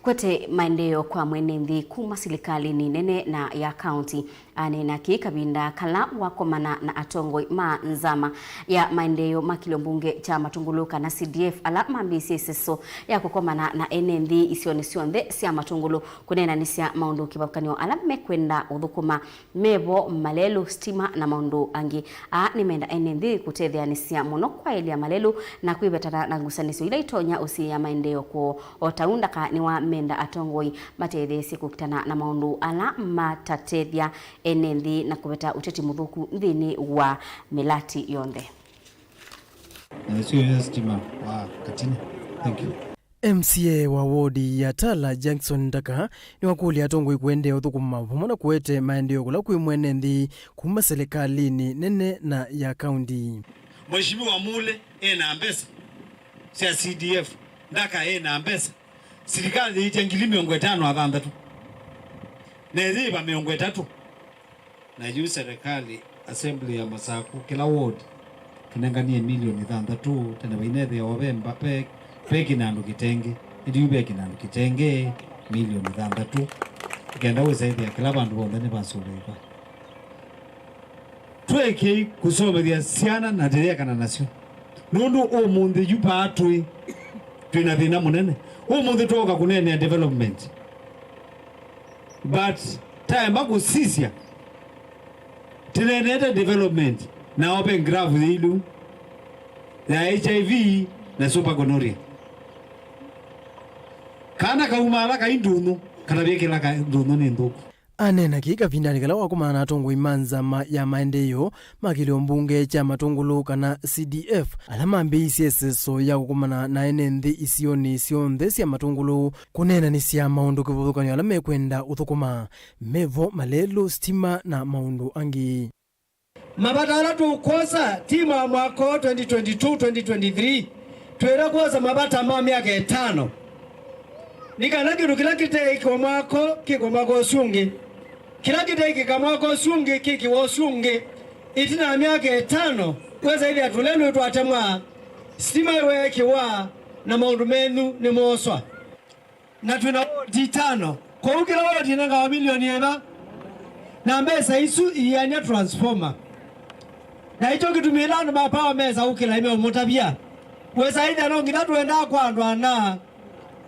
kũete maendeeo kwa mwene nthĩ kuma silikalĩnĩ nene na ya kaunti. Aneena kĩĩ kavinda kala wakomana na atongoi ma nzama ya maendeeo ma kĩlio mbunge kya Matungulu kana C D F ala mambĩĩsye ĩseso ya kũkomana na ene nthĩ isionĩ syonthe sya Matungulu kũneenanĩsya maũndũ kĩvathũkany'o ala mekwenda ũthũkũma mevo, malelũ, sitima na maũndũ angĩ. Aa nĩmenda ene nthĩ kũtetheanĩsya mũno kwaĩlya malelũ na kwĩvetana na ngusanĩsyo ila itonya ũsiĩĩa maendeeo kwoo. O ta ũu Ndaka nĩwamenda atongoi matetheesye kũkitana na maũndũ ala matatethya ene nthĩ na kũveta ũteti mũthũku nthĩnĩ wa mĩlati yonthe. Na nĩsyo ya sitima wa Katini. Thank you. M C A wa wodi ya Tala Jackson Ndaka nĩwakũlya atongoi kũendeea ũthũkũma vamwe na kũete maendeeo kũla kwĩ mwene nthĩ kuma silikalĩnĩ nene na ya kaunti. Mheshimiwa Mule ena mbesa sya C D F, Ndaka ena mbesa. Silikalĩ yĩtya ngili mĩongo ĩtano na thanthatũ, na ĩyĩva mĩongo ĩtatũ. Na yu serikali, assembly ya Masaku, kĩla ward tũnenganie milioni thanthatũ, tene vainethĩawa ve mba-, ve, ve kĩnandũ kĩtenge, ĩndĩ yu ve kĩnandũ kĩtenge milioni thanthatũ, nĩkenda wĩsa ĩthĩa kĩla vandũ vonthe nĩvasũvĩĩka. Twĩkĩi kũsomethya syana na ndĩyekana nasyo. Nũndũ ũmũnthĩ yu paa twĩ, twĩ na thĩna mũnene. Ũmũnthĩ twooka kũneenea development. But taema kũsisya, tĩneenete development na open graph yĩilu ya H I V na super gonorrhea. Kana kaumaala kai ndũnyũ, kana vyĩkĩla ka ndũnyũ nĩ nthũku. Aneena kĩĩ kavindanĩ kala wakomana na atongoi ma nzama ya maendeeo ma kĩlĩo mbunge kya Matũngũlũ kana C D F, ala mambĩĩisye ĩseso ya kũkomana na ene nthĩ isionĩ syonthe sya Matũngũlũ kũneenanĩsya maũndũ kĩvathũkany'o ala mekwenda ũthũkũma, mevo, malelũ, sitima na maũndũ angĩ. Mavata ala tũkwosa ti ma mwaka ũũ twenty twenty-two, twenty twenty-three, twĩla kwosa mavata ma myaka ĩtano. Nĩ kana kĩndũ kĩla kĩteĩkĩwa mwaka ũũ kĩkwe mwaka ũsu ũngĩ, kĩla kĩteĩkĩka mwaka ũsu ũngĩ kĩkĩwa ũsu ũngĩ. Ĩtina wa myaka ĩtano, wesa ĩthĩa tũlelũ twatemwa, sitima ĩweekĩwa, na maũndũ menyu nĩmooswa. Na twĩ na wodi itano. Kwoou kĩla wodi ĩnengawa milioni ĩva, na mbesa isu iiany'a transformer. Na ikyo kĩtumi ĩla andũ ma Power mesa ũkĩla imeũmũtavya. Wesa ĩthĩa no nginya tũendaa kwa andũ ana,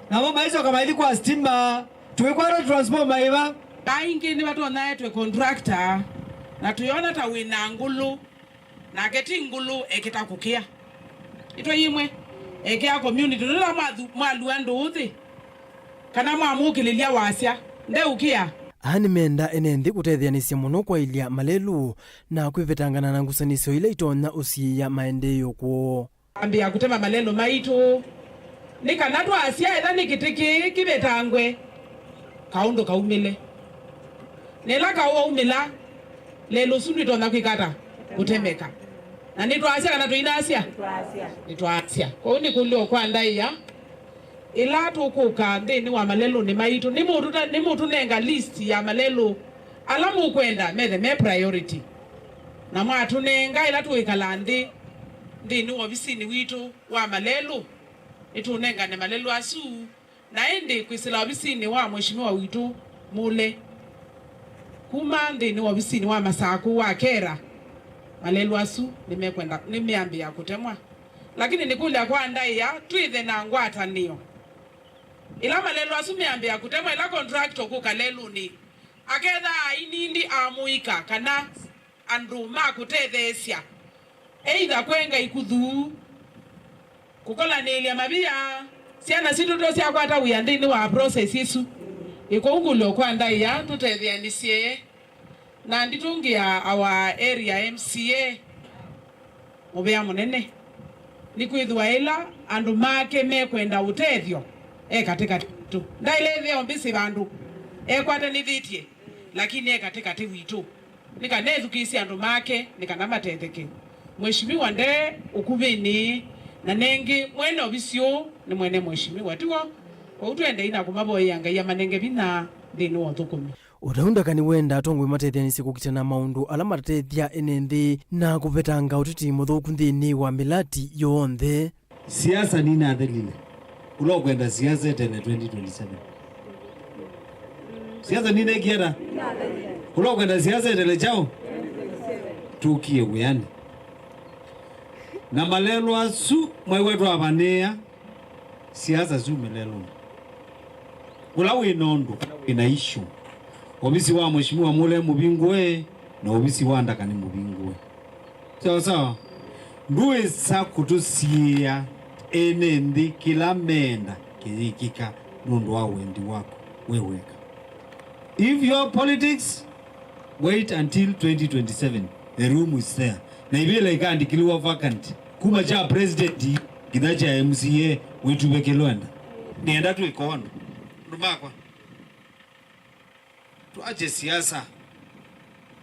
namo maisyoka maithi kwa sitima, tũikwata transformer ĩva. Aingĩ nĩvatonywa etwe contractor, na tũyona ta wĩ na ngũlũ. Nake ti ngũlũ ekĩta kũkĩa. Ĩtwe yĩmwe, ekĩa community. Nũla mwathu-, mwalua ndũũthĩ, kana mwamũkĩlĩlya wasya, ndeũkĩa. Aa nĩmenda ene nthĩ kũtetheanĩsya mũno kwaĩlya malelũ na kwĩvetangana na ngusanĩsyo ila itonya ũsiĩĩa maendeeo kwoo. Ambĩa kũtema malelũ maitũ, nĩ kana twasya ethwa nĩ kĩtĩ kĩĩ kĩvetangwe, kaũndũ kaumĩle. Na ĩla kaũ waumĩla, lelũ ũsu ndwĩtonya kwĩka ata? Kũtemeka. Na nĩtwaasya kana tũinasya? Nĩtwaasya. Kwoou nĩkũlyo kwa ndaĩa, ĩla tũkũka nthĩnĩ wa malelũnĩ maitũ, nĩmũtũta-, nĩmũtũnenga list ya malelũ ala mũkwenda methe me priority. Na mwatũnenga ĩla tũĩkala nthĩ, nthĩnĩ wa ovisinĩ witũ wa malelũ, nĩtũũnengane malelũ asu. Na ĩndĩ kwĩsĩla ovisinĩ wa Mheshimiwa witũ Mule, kuma nthĩnĩ wa ovisinĩ wa Masakũ wa Kera, malelũ asu nĩmekwenda, nĩmeambĩĩa kũtemwa. Lakini nĩkũlya kwa ndaĩa, twĩthe na ngwatanĩo. Ĩla malelũ asu meambĩĩa kũtemwa, ĩla contractor ũkũka lelũnĩ, akethaa ainindi amũika kana andũ ma kũtetheesya, either kwenga ikuthu, kũkolanĩĩlya mavia, syana sitũ to syakwata wĩa nthĩnĩ wa process ĩsu. Ĩkũngũlyo kwa ndaĩa tũtetheanĩsye na nditũngĩa our area M C A mũvea mũnene, nĩkwĩthĩwa ĩla andũ make mekwenda ũtethyo, e katĩkatĩ witũ. Ndaĩle ĩtheo mbĩsĩ vandũ ekwatanĩthĩtye, lakini e katĩkatĩ witũ. Nĩ kana ethukĩĩsye andũ make, nĩ kana matetheke. Mheshimiwa nde ũkuvĩnĩ, na nengĩ mwene ovisi ũũ nĩ mwene mheshimiwa, tiw'o? Kwoou tũendei na kũmavoyea Ngai amanenge vinya nthĩnĩ wa ũthũkũmi. O ta ũu Ndakani nĩwenda atongoi matetheanĩsye kũkitana maũndũ ala matatethya ene nthĩ na kũvetanga ũteti mũthũku nthĩnĩ wa mĩlati yonthe. Siasa nĩnathelile. Ũla ũkwenda siasa etele twenty twenty-seven. Siasa nĩnekiata. Ũla ũkwenda siasa etele kyaũ? Tũkie wĩanĩ. Na malelũ asu mwaĩwa twavanĩĩa siasa syumĩle lũnĩ. Ũla wĩ na ũndũ, ũla wĩ na issue, ovisi wa Mheshimiwa Mule mũvingũe, na ovisi wa Ndakani mũvingũe. Sawa sawa. Ndwĩsa kũtũsiĩĩa ene nthĩ kĩla meenda kĩyĩkĩka nũndũ wa wendi waku we weka. If your politics, wait until twenty twenty-seven, the room is there. Na ivĩla ikaandĩkĩlĩwa vacant, kuma kya president nginya kya M C A, wĩtuve kĩlwenda. Nĩenda twĩka ũndũ. Andũ makwa, tuache siasa.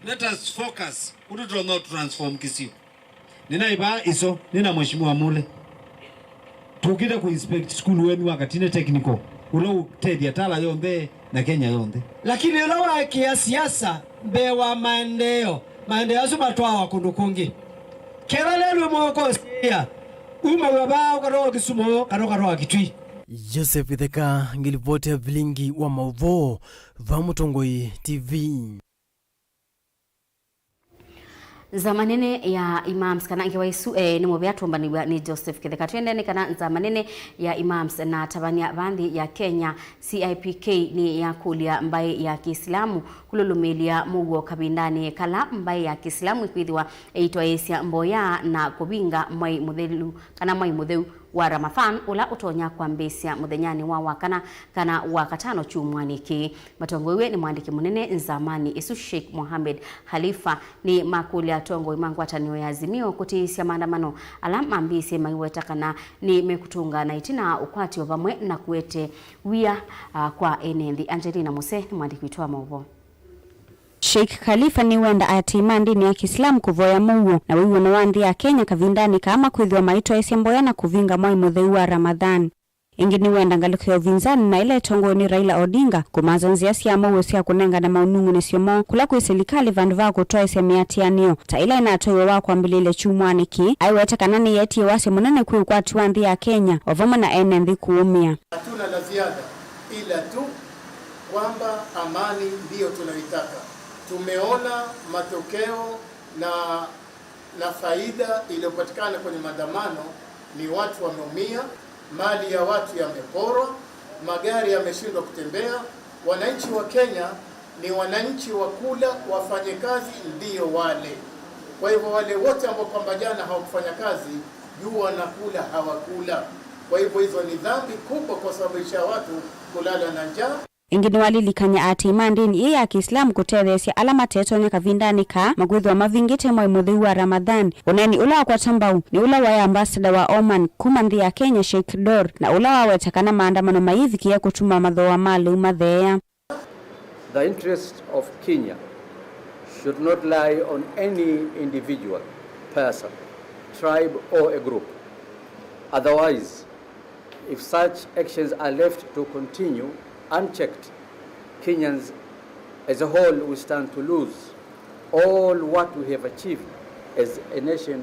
Let us focus. Ũndũ tũtonya transform kĩsio. Nĩnaĩ vaa ĩso, nĩ na Mheshimiwa Mule. Tũkĩte kũ inspect school wenyu wa Katine Technical, ũla ũtethya Tala yonthe na Kenya yonthe. Lakini ũla waekea siasa mbee wa maendeeo, maendeeo asu matwawa kũndũ kũngĩ. Kethwa lelũ mwoko ũsiĩa, umaw'a vaa ũkatwawa Kisumu, kana ũkatwawa Kitui. Joseph Itheka, ngilipoti ya vilingi wa maũvoo, va Mũtongoi T V. Nzama nene ya Imams kana ngewa isu, eh, nĩ mũvea tũmbanĩw'a nĩ Joseph Kĩtheka. Twende nĩ kana nzama nene ya Imams na atavany'a va nthĩ ya Kenya, C I P K, nĩ yakũlya mbaĩ ya Kĩislamu kũlũlũmĩĩlya mũuo kavindanĩ kala mbaĩ ya Kĩislamu ĩkwĩthĩwa ĩitwaĩĩsya mboya na kũvinga mwai mũthelu kana mwai mũtheu wa Ramadhan, ũla ũtonya kwambĩĩsya mũthenyanĩ wa Wakana kana Wakatano kyumwanĩ kĩĩ. Matongoew'e nĩ mwandĩki mũnene nzamanĩ ĩsu, Sheikh Mohamed Khalifa, nĩ makũlya atongoi ma ngwatanĩo ya Azimio kũtĩĩsya maandamano ala mambĩĩsye maiweta kana nĩ mekũtũnga na ĩtina ũkwati o vamwe na kũete wia, ah, kwa ene nthĩ. Angelina Muse nĩ mwandĩki witũ wa maũvoo. Sheikh Khalifa nĩwenda aatĩĩi ma ndĩni ya Kĩislamu kũvoya mũuo na wĩw'ano wa nthĩ ya Kenya kavindanĩ kaa makwĩthĩwa maitwaĩsya mboya na kũvinga mwai mũtheu wa Ramadhan. Ĩngĩ nĩwenda ngalĩko ya ũvinzani na ĩla ĩtongoew'e nĩ Raila Odinga kũmanza nzĩa sya mũuo sya kũnengane maũnung'unĩsyo moo kũla kwĩ silikalĩ vandũ va kũtwaĩsya mĩatĩanĩo ta ĩla ĩnatwaiwe wa kwambĩlĩlya kyumwanĩ kĩĩ. Aiwete kana nĩyeetie wasya mũnene kwĩ ũkwati wa nthĩ ya Kenya o vamwe na ene nthĩ kũũmĩa. Hatuna la ziada ila tu kwamba amani ndiyo tunaitaka. Tumeona matokeo na, na faida iliyopatikana kwenye maandamano ni watu wameumia, mali ya watu yameporwa, magari yameshindwa kutembea. Wananchi wa Kenya ni wananchi wa kula, wafanye kazi ndiyo wale. Kwa hivyo wale wote ambao kwamba jana hawakufanya kazi, jua na kula hawakula. Kwa hivyo hizo ni dhambi kubwa kwa sababu ya watu kulala na njaa. Ĩngĩ nĩwalilikany'a aatĩĩi ma ndĩni ĩĩ ya Kĩislamu kũtetheesya ala matetonya kavindanĩ kaa makwĩthĩwa mavingĩte mwai mũtheu wa Ramadhan. Ũneeni ũla wakwata mbau nĩ ũla waĩ ambassador wa Oman kuma nthĩ ya Kenya, Sheikh Dor, na ũla waweta kana maandamano mayĩvikĩĩa kũtuma mathooa ma lĩu matheea. The interest of Kenya should not lie on any individual person, tribe or a group. Otherwise, if such actions are left to continue unchecked, Kenyans as a whole will stand to lose all what we have achieved as a nation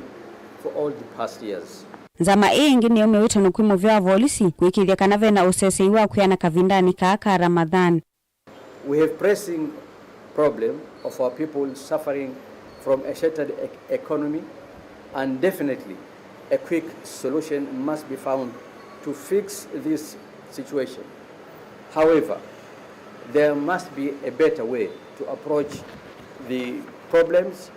for all the past years. Nzama ĩĩ ĩngĩ nĩyaumya wĩtano kwĩ mũvĩa wa volisi kũĩkĩĩthya kana ve na ũsesei wa kwĩana kavindanĩ kaa ka Ramadhan. We have pressing problem of our people suffering from a shattered e-, economy, and definitely a quick solution must be found to fix this situation. However, there must be a better way to approach the problems.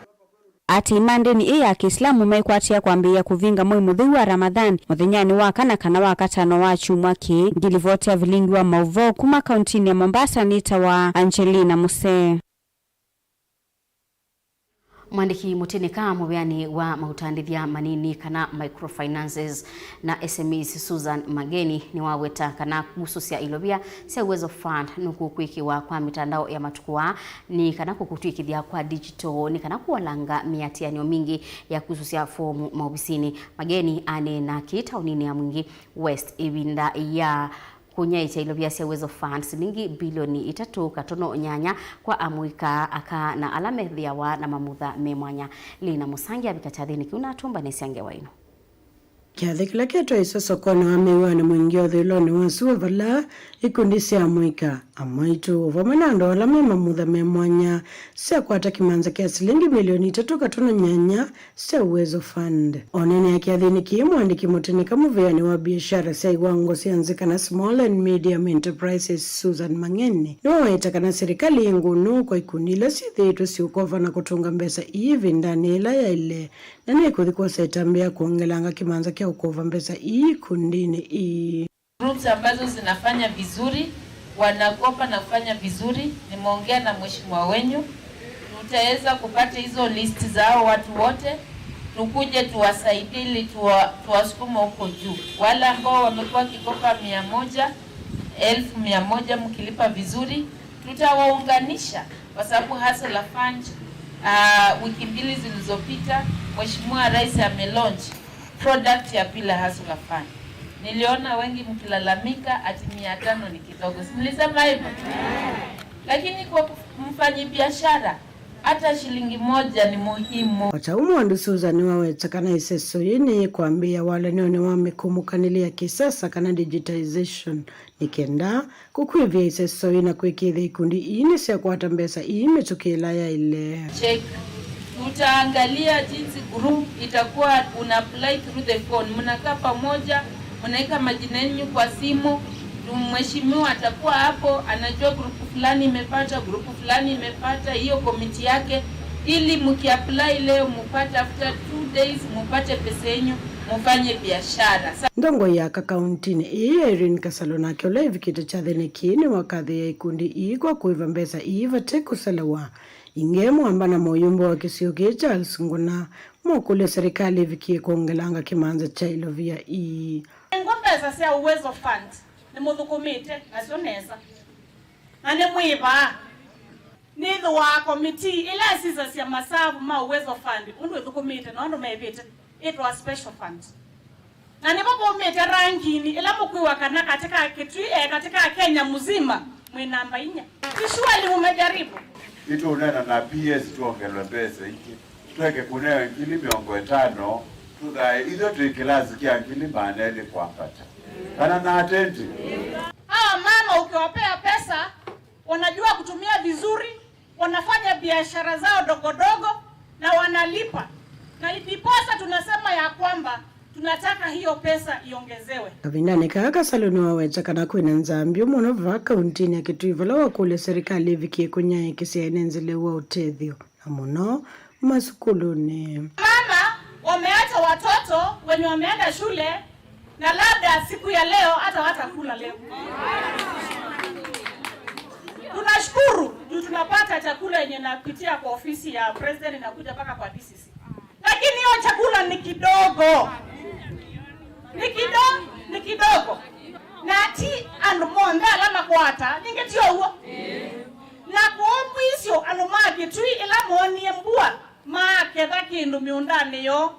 Aatĩĩi ma ndĩni ĩĩ ya Kĩislamu maikwatĩa kwambĩĩa kũvinga mwei mũtheu wa Ramadhan mũthenyanĩ wa kana kana wa katano wa kyumwa kĩĩ. Ngilivoti ya vilingi wa maũvoo kuma kauntinĩ ya Mombasa nĩtawa Angelina Musee. Mwandĩki mũtĩnĩka mũveanĩ wa maũtandĩthya manini kana microfinances na S M Es Susan Mageni nĩwaweta kana kũsũsya ilovia sya Uwezo Fund nũkũkwĩkĩwa kwa mĩtandao ya matukũ aa nĩ kana kũkũtw'ĩkĩthya kwa digital nĩ kana kũolanga mĩatĩanĩo mingĩ ya kũsũsya foomu maovisinĩ. Mageni aneena kĩĩ taoninĩ ya Mwingi West ĩvinda ya kũnyaĩĩkya ilovia sya Uwezo Fund silingi bilioni itatũ katono nyanya kwa amũika, aka na ala methĩawa na mamutha me mwanya. Lina Mũsangi avika kyathĩnĩ kĩu na atũmbanĩsya ngewa ĩno. Kyathĩ kĩla kĩtwaĩswe sokonĩ wa mĩw'anĩ mwingĩ ũthũĩlonĩ wa sua vala ikundi sya amũika, amwaitũ, vamwe na andũ ala me mamutha me mwanya syakwata kĩmanza kya silingi milioni itatũ katono nyanya sya Uwezo Fund. Oneenea kyathĩnĩ kĩĩ, mwandĩki mũtĩnĩka mũveanĩ wa biashara sya iwango sya nzĩ kana small and medium enterprises, Susan Mang'eni, nĩwaweta kana silikalĩ ĩ ngũnũ kwa ikundi ila syĩthĩĩtwe siũkova na kũtũnga mbesa ii ĩvindanĩ yĩla yaĩle, na nĩkũthi kwosa ĩtambya ya kwongelanga kĩmanza kya ũkova mbesa ii ikundinĩ ii. Groups ambazo zinafanya vizuri, wanakopa na kufanya vizuri, nimeongea na mheshimiwa wenyu, tutaweza kupata hizo list za hao watu wote, tukuje tuwasaidie ili tuwa-, tuwasukume huko juu. Wale ambao wamekuwa wakikopa mia moja, elfu mia moja, mkilipa vizuri, tutawaunganisha kwa sababu Hustler Fund, ah, wiki mbili zilizopita, Mheshimiwa Rais amelaunch product ya pili ya Hustler Fund. Niliona wengi mkilalamika ati mia tano ni kidogo. Si mlisema hivyo? Lakini kwa kuf-, mfanyibiashara, hata shilingi moja ni muhimu. O ta ũu, Mwandu Susan nĩwaweta kana ĩseso yĩĩ nĩyĩkwambĩĩa walany'onĩ wa mĩkũmũkanĩlĩ ya kĩsasa kana digitization, nĩ kenda kũkwĩvĩa ĩseso ĩĩ na kwĩkĩĩthya ikundi ii nĩsyakwata mbesa ii mĩtũkĩ ĩla yaĩle. Check Tutaangalia jinsi group itakuwa, una apply through the phone. Mnakaa pamoja, mnaweka majina yenu kwa simu, mheshimiwa atakuwa hapo, anajua group fulani imepata, group fulani imepata, hiyo komiti yake, ili mkiapply leo mupate, after two days mupate pesa yenu, mufanye biashara. Sa- Ndongoi ya kakauntinĩ ĩĩ, Irene Kasalu, nake ũla ĩvikĩte kyathĩnĩ kĩĩ nĩwakathĩĩa ikundi ii kwa kũĩva mbesa ii vate kũselewa. Ingĩ, mwamba na mũyũmbe wa kĩsio kĩĩ Charles Nguna mokũlya serikali ĩvikie kwongelanga kĩmanza kya ilovia ii. Nengwa mbesa sya Uwezo Fund, nĩmũthũkũmĩte nasyo nesa. Na nĩmwĩvaa. Nĩthĩwaa komitii ĩla ĩsisasya masavu ma Uwezo Fund ũndũ ĩthũkũmĩte na ũndũ mevĩte, ĩtwa special fund. Na nĩvo vaumĩte rankinĩ ĩla mũkwĩw'a kana katĩ ka Kitui, eh, katĩ ka Kenya mzima, mwĩ namba inya. Ni surely mumejaribu. Nĩtũũneena na P S twongelwe mbesa ingĩ. Tweke kũneo ngili mĩongo ĩtano, tũthae ithyĩ twĩ kĩlasi kya ngili maana elĩ kwambata. Kana na atenti? Hawa mama ukiwapea pesa, wanajua kutumia vizuri, wanafanya biashara zao dogo dogo na wanalipa. Na ndiposa tunasema ya kwamba tunataka hiyo pesa iongezewe. Kavindanĩ kaa, Kasalu nĩwaweta kana kwĩna nzaa mbyũ mũno vaa kauntinĩ ya Kitui, vala wakũlya serikali ĩvikie kũnyaĩĩkĩsya ene nzĩ lĩu wa ũtethyo, na mũno masukulunĩ. Mama wameacha watoto wenye wameenda shule na labda siku ya leo hata watakula leo. Tunashukuru juu tunapata chakula yenye inapitia kwa ofisi ya president, inakuja mpaka kwa D C C. Lakini hiyo chakula ni kidogo. Ni kido-, ni kidogo. Na ti andũ monthe ala makwata, ningĩ ti ũw'o. Na kwoou mwisyo andũ ma Kitui ĩla moonie mbua maketha kĩndũ mĩũndanĩ yoo,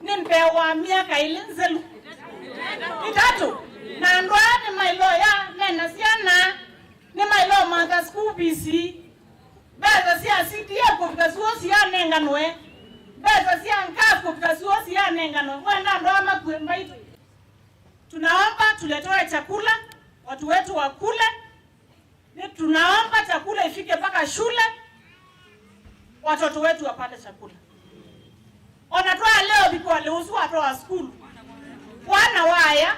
nĩ mbee wa myaka ĩlĩ nzelu. Ĩtatũ, na andũ aa nĩmailoya mena syana, nĩmailomantha school fees, mbesa sya C D F kũvika suo sianenganwe, mbesa sya ngasi kũvika suo sianenganwe. Mwenda andũ aa makue mbaitũ. Tunaomba tuletewe chakula, watu wetu wakule. Ni tunaomba chakula ifike mpaka shule, watoto wetu wapate chakula. Ona twaleo vikwale usu watoa sukulu. Wana waya.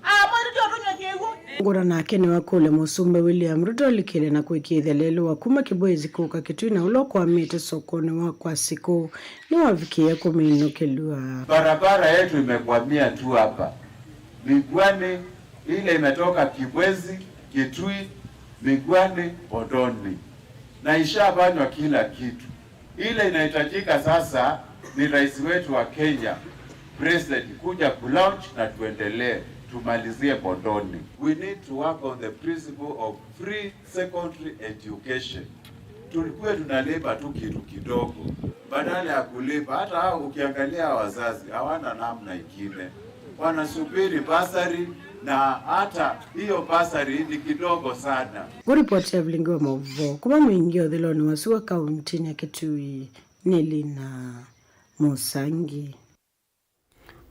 Ah, mweru tio tunywe kĩw'ũ. Ngũna nake nĩwakũlya Mũsumbĩ William Ruto alikĩle na kwĩkĩĩthya lelũ wa kuma Kibwezi kũka Kitui na ũla ũkwamĩte sokonĩ wa kwa Sikũ nĩwavikĩĩa kũminũkĩlw'a. Barabara yetu imekwamia tu hapa Migwani, ile imetoka Kibwezi, Kitui, Migwani, Bondoni. Na ishafanywa kila kitu. Ile inahitajika sasa ni rais wetu wa Kenya, President, kuja kulaunch na tuendelee, tumalizie Bondoni. We need to work on the principle of free secondary education. Tulikuwa tunalipa tu kitu kidogo, badala ya kulipa. Hata hao ukiangalia, wazazi hawana namna ingine, wanasubiri bursary, na hata hiyo bursary ni kidogo sana. Kũripoti ya vilingi wa maũvoo kuma mũingĩ ũthilonĩ wa sua kauntinĩ ya Kitui nĩ Lina Mũsangi.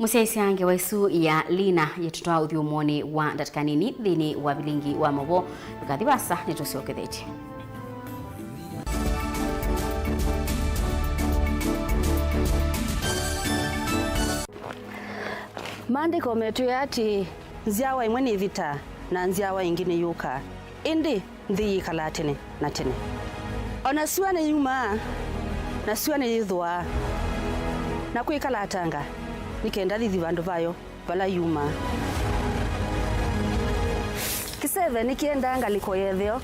Mũsyaĩĩsya ngewa ĩsu ya Lina yĩtũtwaa ũthyũmũonĩ wa ndatĩka nini nthĩnĩ wa vilingi wa maũvoo. Ndũkathi vaasa, nĩtũsyokethetye. Maandĩko metwĩe atĩĩ, nzyawa ĩmwe nĩvĩtaa, na nzyawa ĩngĩ nĩyũkaa, ĩndĩ nthĩ yĩkalaa tene na tene. O na syũa nĩyumaa, na syũa nĩyĩthũaa, na kwĩkalatanga, nĩ kenda thithi vandũ vayo vala yumaa. Kĩseve nĩkĩendaa ngalĩko ya ĩtheo,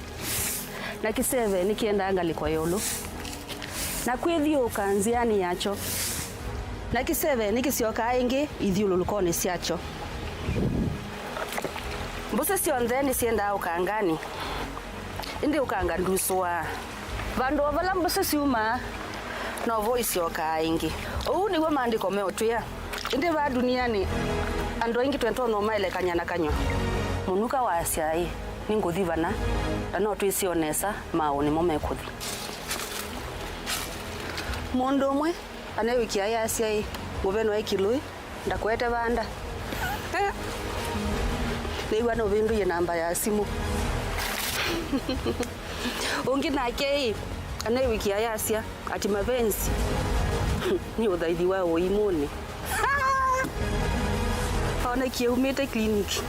na kĩseve nĩkĩendaa ngalĩko ya ĩũlũ, na kwĩthyũũka nzĩanĩ yakyo, na kĩseve nĩkĩsyokaa ĩngĩ ithyũlũlũkonĩ syakyo. Mbũsĩ syonthe nĩsyendaa ũkanganĩ, ĩndĩ ũkanga ndusũaa. Vandũ o vala mbũsĩ syumaa, novo isyokaa ĩngĩ. Ũu nĩw'o Maandĩko meũtwĩa. Ĩndĩ vaa ndunianĩ, andũ aingĩ twĩtonya ũmaelekany'a na kanyw'a. Mũnuka waasya, ĩ, nĩngũthi vana, na no twĩsĩ o nesa maaũ nĩmo mekũthi. Mũndũ ũmwe anewĩkĩa ayasya, ĩ, mũveno ekilũĩ, ndakwete vanda. Nĩw'a nũvĩndũie namba ya simũ. Ũngĩ nake ĩ, Kana ĩwĩkĩa yasya ati mavenzi nĩ ũthaithi wa ũimũnĩ. Onekie umĩte clinic.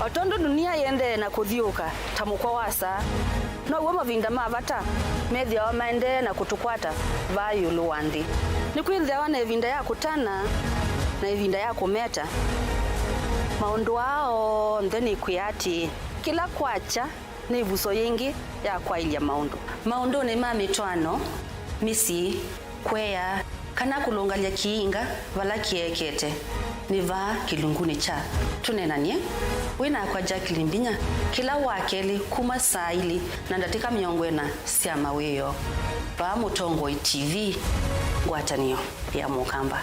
O tondũ dunia yĩendee na kũthiũũka ta mũkwa wa saa, now'o mavinda ma vata methĩawa maendee na kũtũkwata vaa ĩũlũ wa nthĩ. Nĩkwĩthĩawa na ĩvinda ya kũtana na ĩvinda ya kũmeta. Maũndũ aa onthe nĩkwĩa atĩĩ, kĩla kwakya nĩ ĩvuso yĩngĩ ya kwaĩlya maũndũ. Maũndũnĩ ma mĩtwaano, mĩsyĩ, kũea, kana kũlũngalya kĩinga vala kĩekete, nĩ vaa kĩlungunĩ kya Tũneenany'e. Wĩ nakwa Jacqueline Mbinya, kĩla wa kelĩ kuma saa ilĩ na ndatĩka mĩongo ĩna sya mawĩoo, vaa Mũtongoi T V, ngwatanĩo ya Mũkamba.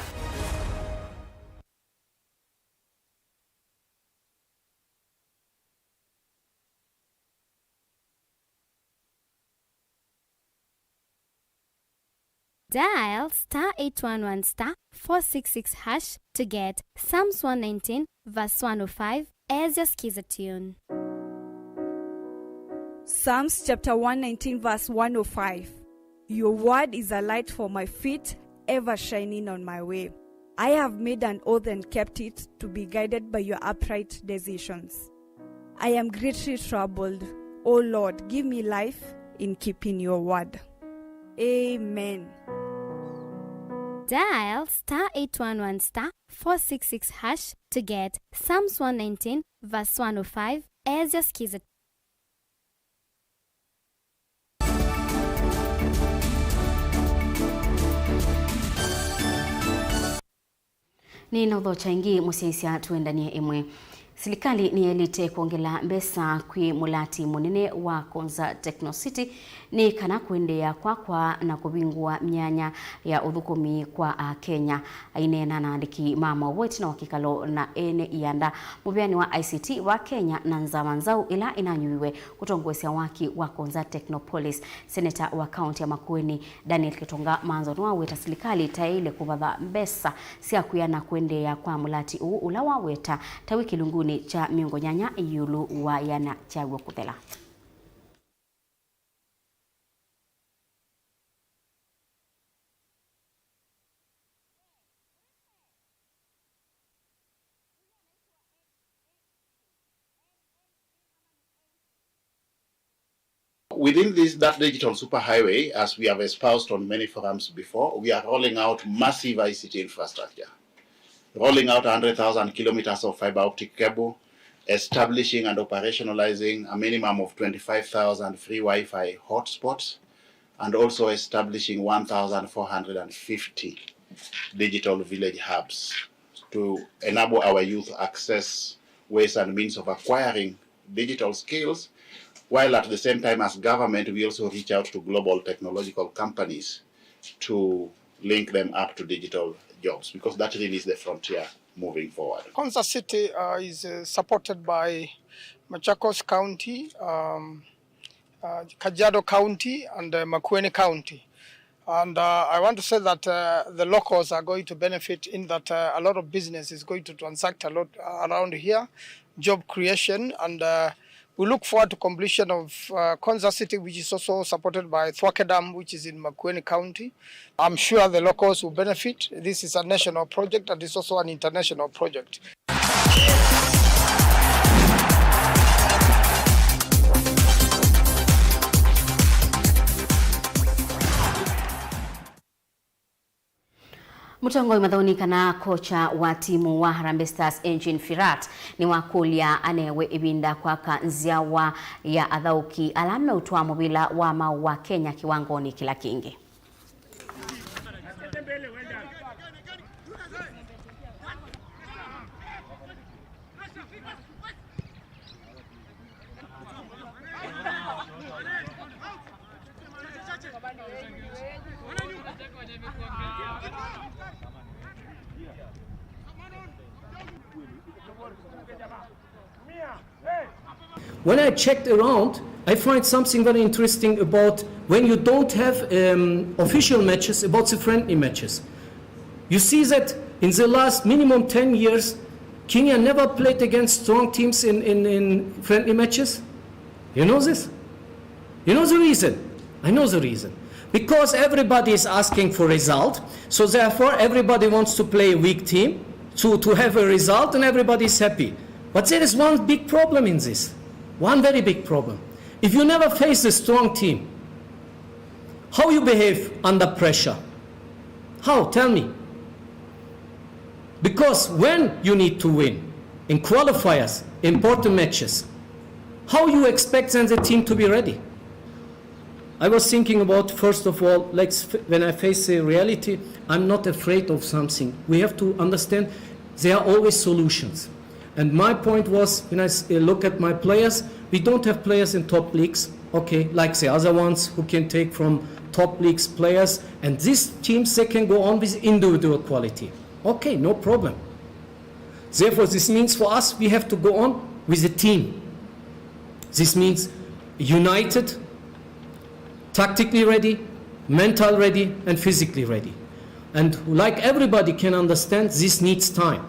Dial star eight one one star four six six hash to get Psalms one nineteen verse one oh five as your Skiza tune. Psalms chapter one nineteen verse one oh five. Your word is a light for my feet, ever shining on my way. I have made an oath and kept it, to be guided by your upright decisions. I am greatly troubled. O Lord, give me life in keeping your word. Amen. Dial star eight one one star four six six hash to get Psalms one nineteen verse one oh five as your Skiza. Nĩnaũthokya ĩngĩ mũsyaĩĩsya tũendanie ĩmwe. Silikalĩ nĩyaĩlĩte kwongela mbesa kwĩ mũlati mũnene wa Konza Techno City nĩ kana kũendeea kwakwa na kũvingũa myanya ya ũthũkũmi kwa Akenya. Aineena na aandĩki ma maũvoo ĩtina wa kĩkalo na ene ianda, mũvĩanĩ wa I C T wa Kenya na nzama nzaũ ĩla ĩnanyuviwe kũtongoesya waki wa Konza Technopolis, seneta wa kaunti ya Makueni, Daniel Gitonga Manzo nĩwaweta silikalĩ ĩtaĩle kũvatha mbesa sya kwĩana kũendeea kwa mũlati ũũ ũla waweta ta wĩ kĩlungunĩ kya mĩongo nyanya ĩũlũ wa ĩana kyaw'o kũthela. Within this, that digital superhighway, as we have espoused on many forums before, we are rolling out massive I C T infrastructure, rolling out one hundred thousand kilometers of fiber optic cable, establishing and operationalizing a minimum of twenty-five thousand free Wi-Fi hotspots, and also establishing one thousand four hundred fifty digital village hubs to enable our youth access ways and means of acquiring digital skills, while at the same time as government, we also reach out to global technological companies to link them up to digital jobs, because that really is the frontier moving forward. Konza City, uh, is, uh, supported by Machakos County, um, uh, Kajiado County, and, uh, Makueni County. And, uh, I want to say that, uh, the locals are going to benefit in that, uh, a lot of business is going to transact a lot, uh, around here, job creation, and, uh, we look forward to completion of, uh, Konza City, which is also supported by Thwake Dam, which is in Makueni County. I'm sure the locals will benefit. This is a national project and it's also an international project. Mũtongoi mathaũnĩ kana kocha wa timu wa Harambee Stars, Eugene Firat, nĩwakũlya anewe ĩvinda kwaka nzyawa ya athaũki ala meũtwaa mũvĩla wa maũ wa Kenya kĩwangonĩ kĩla kĩngĩ. When I checked around, I find something very interesting about when you don't have, um, official matches, about the friendly matches. You see that in the last minimum ten years, Kenya never played against strong teams in, in, in friendly matches. You know this? You know the reason? I know the reason. Because everybody is asking for result, so therefore everybody wants to play a weak team to, to have a result and everybody is happy. But there is one big problem in this. One very big problem. If you never face a strong team, how you behave under pressure? How? Tell me. Because when you need to win in qualifiers, important matches, how you expect then the team to be ready? I was thinking about, first of all, like, when I face the reality, I'm not afraid of something. We have to understand there are always solutions. And my point was, when I s- uh, look at my players, we don't have players in top leagues, okay, like the other ones who can take from top leagues players. And these teams, they can go on with individual quality. Okay, no problem. Therefore, this means for us, we have to go on with the team. This means united, tactically ready, mental ready, and physically ready. And like everybody can understand, this needs time.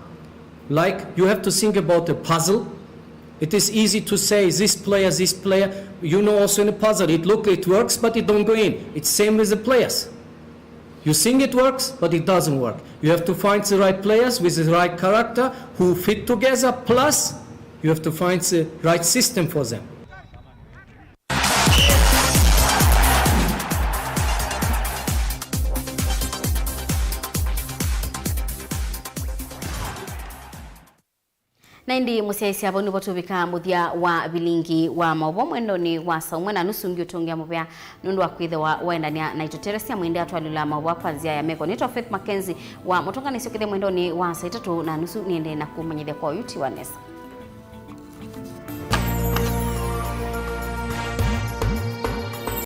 Like, you have to think about a puzzle. It is easy to say this player, this player. You know, also in a puzzle, it look, it works, but it don't go in. It's same with the players. You think it works, but it doesn't work. You have to find the right players with the right character who fit together, plus you have to find the right system for them. Na ĩndĩ mũsyaĩĩsya, vau nĩvo tũvika mũthya wa vilingi wa maũvoo mwendonĩ wa saa ũmwe na nusu. Ngĩũtũngĩa mũvea nũndũ wa kwĩthĩwa waendany'a naitũ. Teresia Mwende atwalĩla maũvoo kwa nzĩa ya meko. Nĩtawa Faith Mackenzie wa mũtũnganĩsyo kĩthĩ mwendonĩ wa saa itatũ na nusu. Nĩendee na kũmanyĩthya kwa ũyu ti wa nesa.